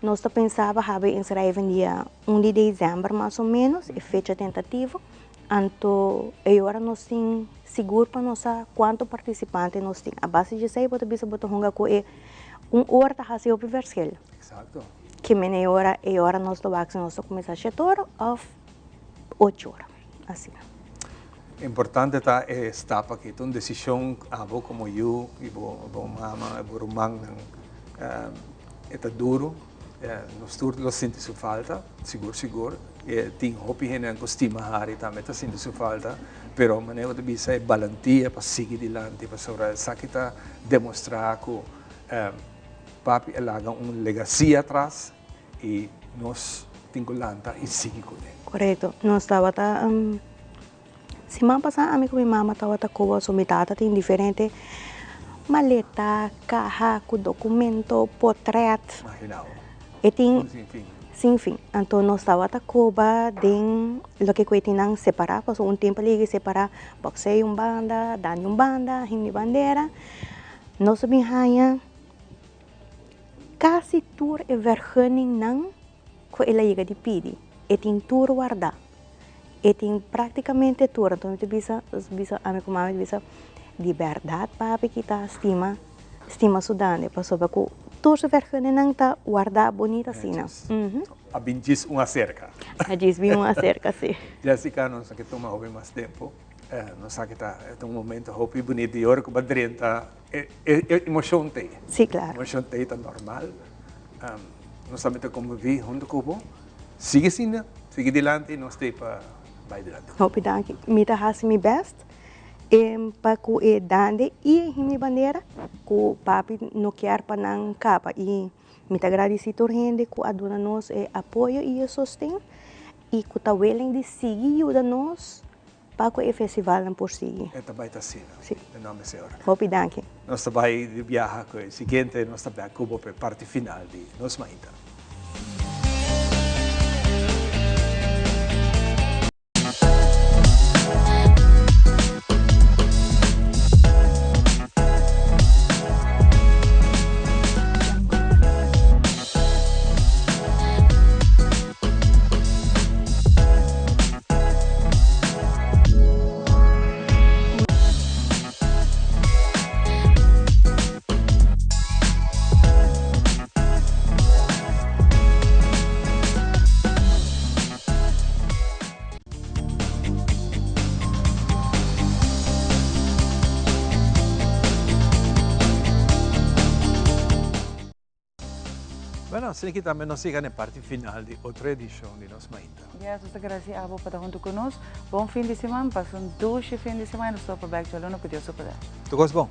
Nos ta pensa pa haba inschrijving dia un di desèmber mas o ménos, e fecha tentativo. Anto e ora nos tin sigur pa nos sa kuantu partisipante nos tin. A base di esei bo ta bisa bo ta hunga ku e un ora ta hasi hopi verschil. Ke mene e ora e ora nos ta wak si nos ta kuminsá shete ora òf ocho ora. Asina. Importante ta e stap aki. Ta un desishon abo komo yu i bo bo mama i bo rumannan. E ta duru. Nos tur lo sinti su falta, sigur sigur. E tin hopi hendenan ku stima Harry tambe ta sinti su falta. Pero manera bo ta bisa e balantia pa sigui dilanti pasobra esaki ta demostrá ku papi a laga un legasia atras. I nos tin ku lanta i sigui kuné. Korekto. Nos tabata siman pasá ami ku mi mama tabata koba so mi tata tin diferente maleta, kaha ku dokumento, potrèt. Imaginá bo. E tin Un sin fin. Sin fin. Anto nos tabata koba den loke ku e tin nan separá pasobra un tempu a ligi separá bòksei un banda, dande un banda, himno i bandera. Nos a bin haña. Kasi tur e vergunningnan ku el a yega di pidi, e tin tur wardá. E tin práktikamente tur. Anto mi ta bisa, bisa ami ku mami ta bisa, di bèrdat papi ki ta stima, stima su dande, pasobra ku Tur su vergunningnan ta wardá bunita asina. A bin djis un aserka. A djis bin un aserka, sí. Jessica, nos a ke tuma hopi mas tempu. Nos sa ke ta un momento hopi bunita i ora ku bo a drenta e emoshon t'ei. Sí, klaro. Emoshon t'ei ta normal. Nos tambe ta konviví huntu ku bo. Sigui asina, sigui dilanti, nos t'ei pa bai dilanti. Hopi danki. Mi ta hasi mi bèst pa ku e dande i e himno di bandera ku papi no kier pa nan kaba i mi ta gradisí tur hende ku a duna nos e apoyo i e sosten i ku ta willing di sigui yuda nos pa ku e festivalnan por sigui. E ta bai ta asina. Sí. Den nomber di Señor. Hopi danki. Nos ta bai di biaha ku e siguiente, nos ta bek ku bo pa e parti final di nos mainta. Bueno, asina ki tambe nos yega na e parti final di otro edishon di nos mainta. Yes, nos ta grasi abo pa ta huntu ku nos. Bon fin di siman, pasa un dushi fin di siman i nos topa bèk djaluna ku Dios su poder. Tur kos bon.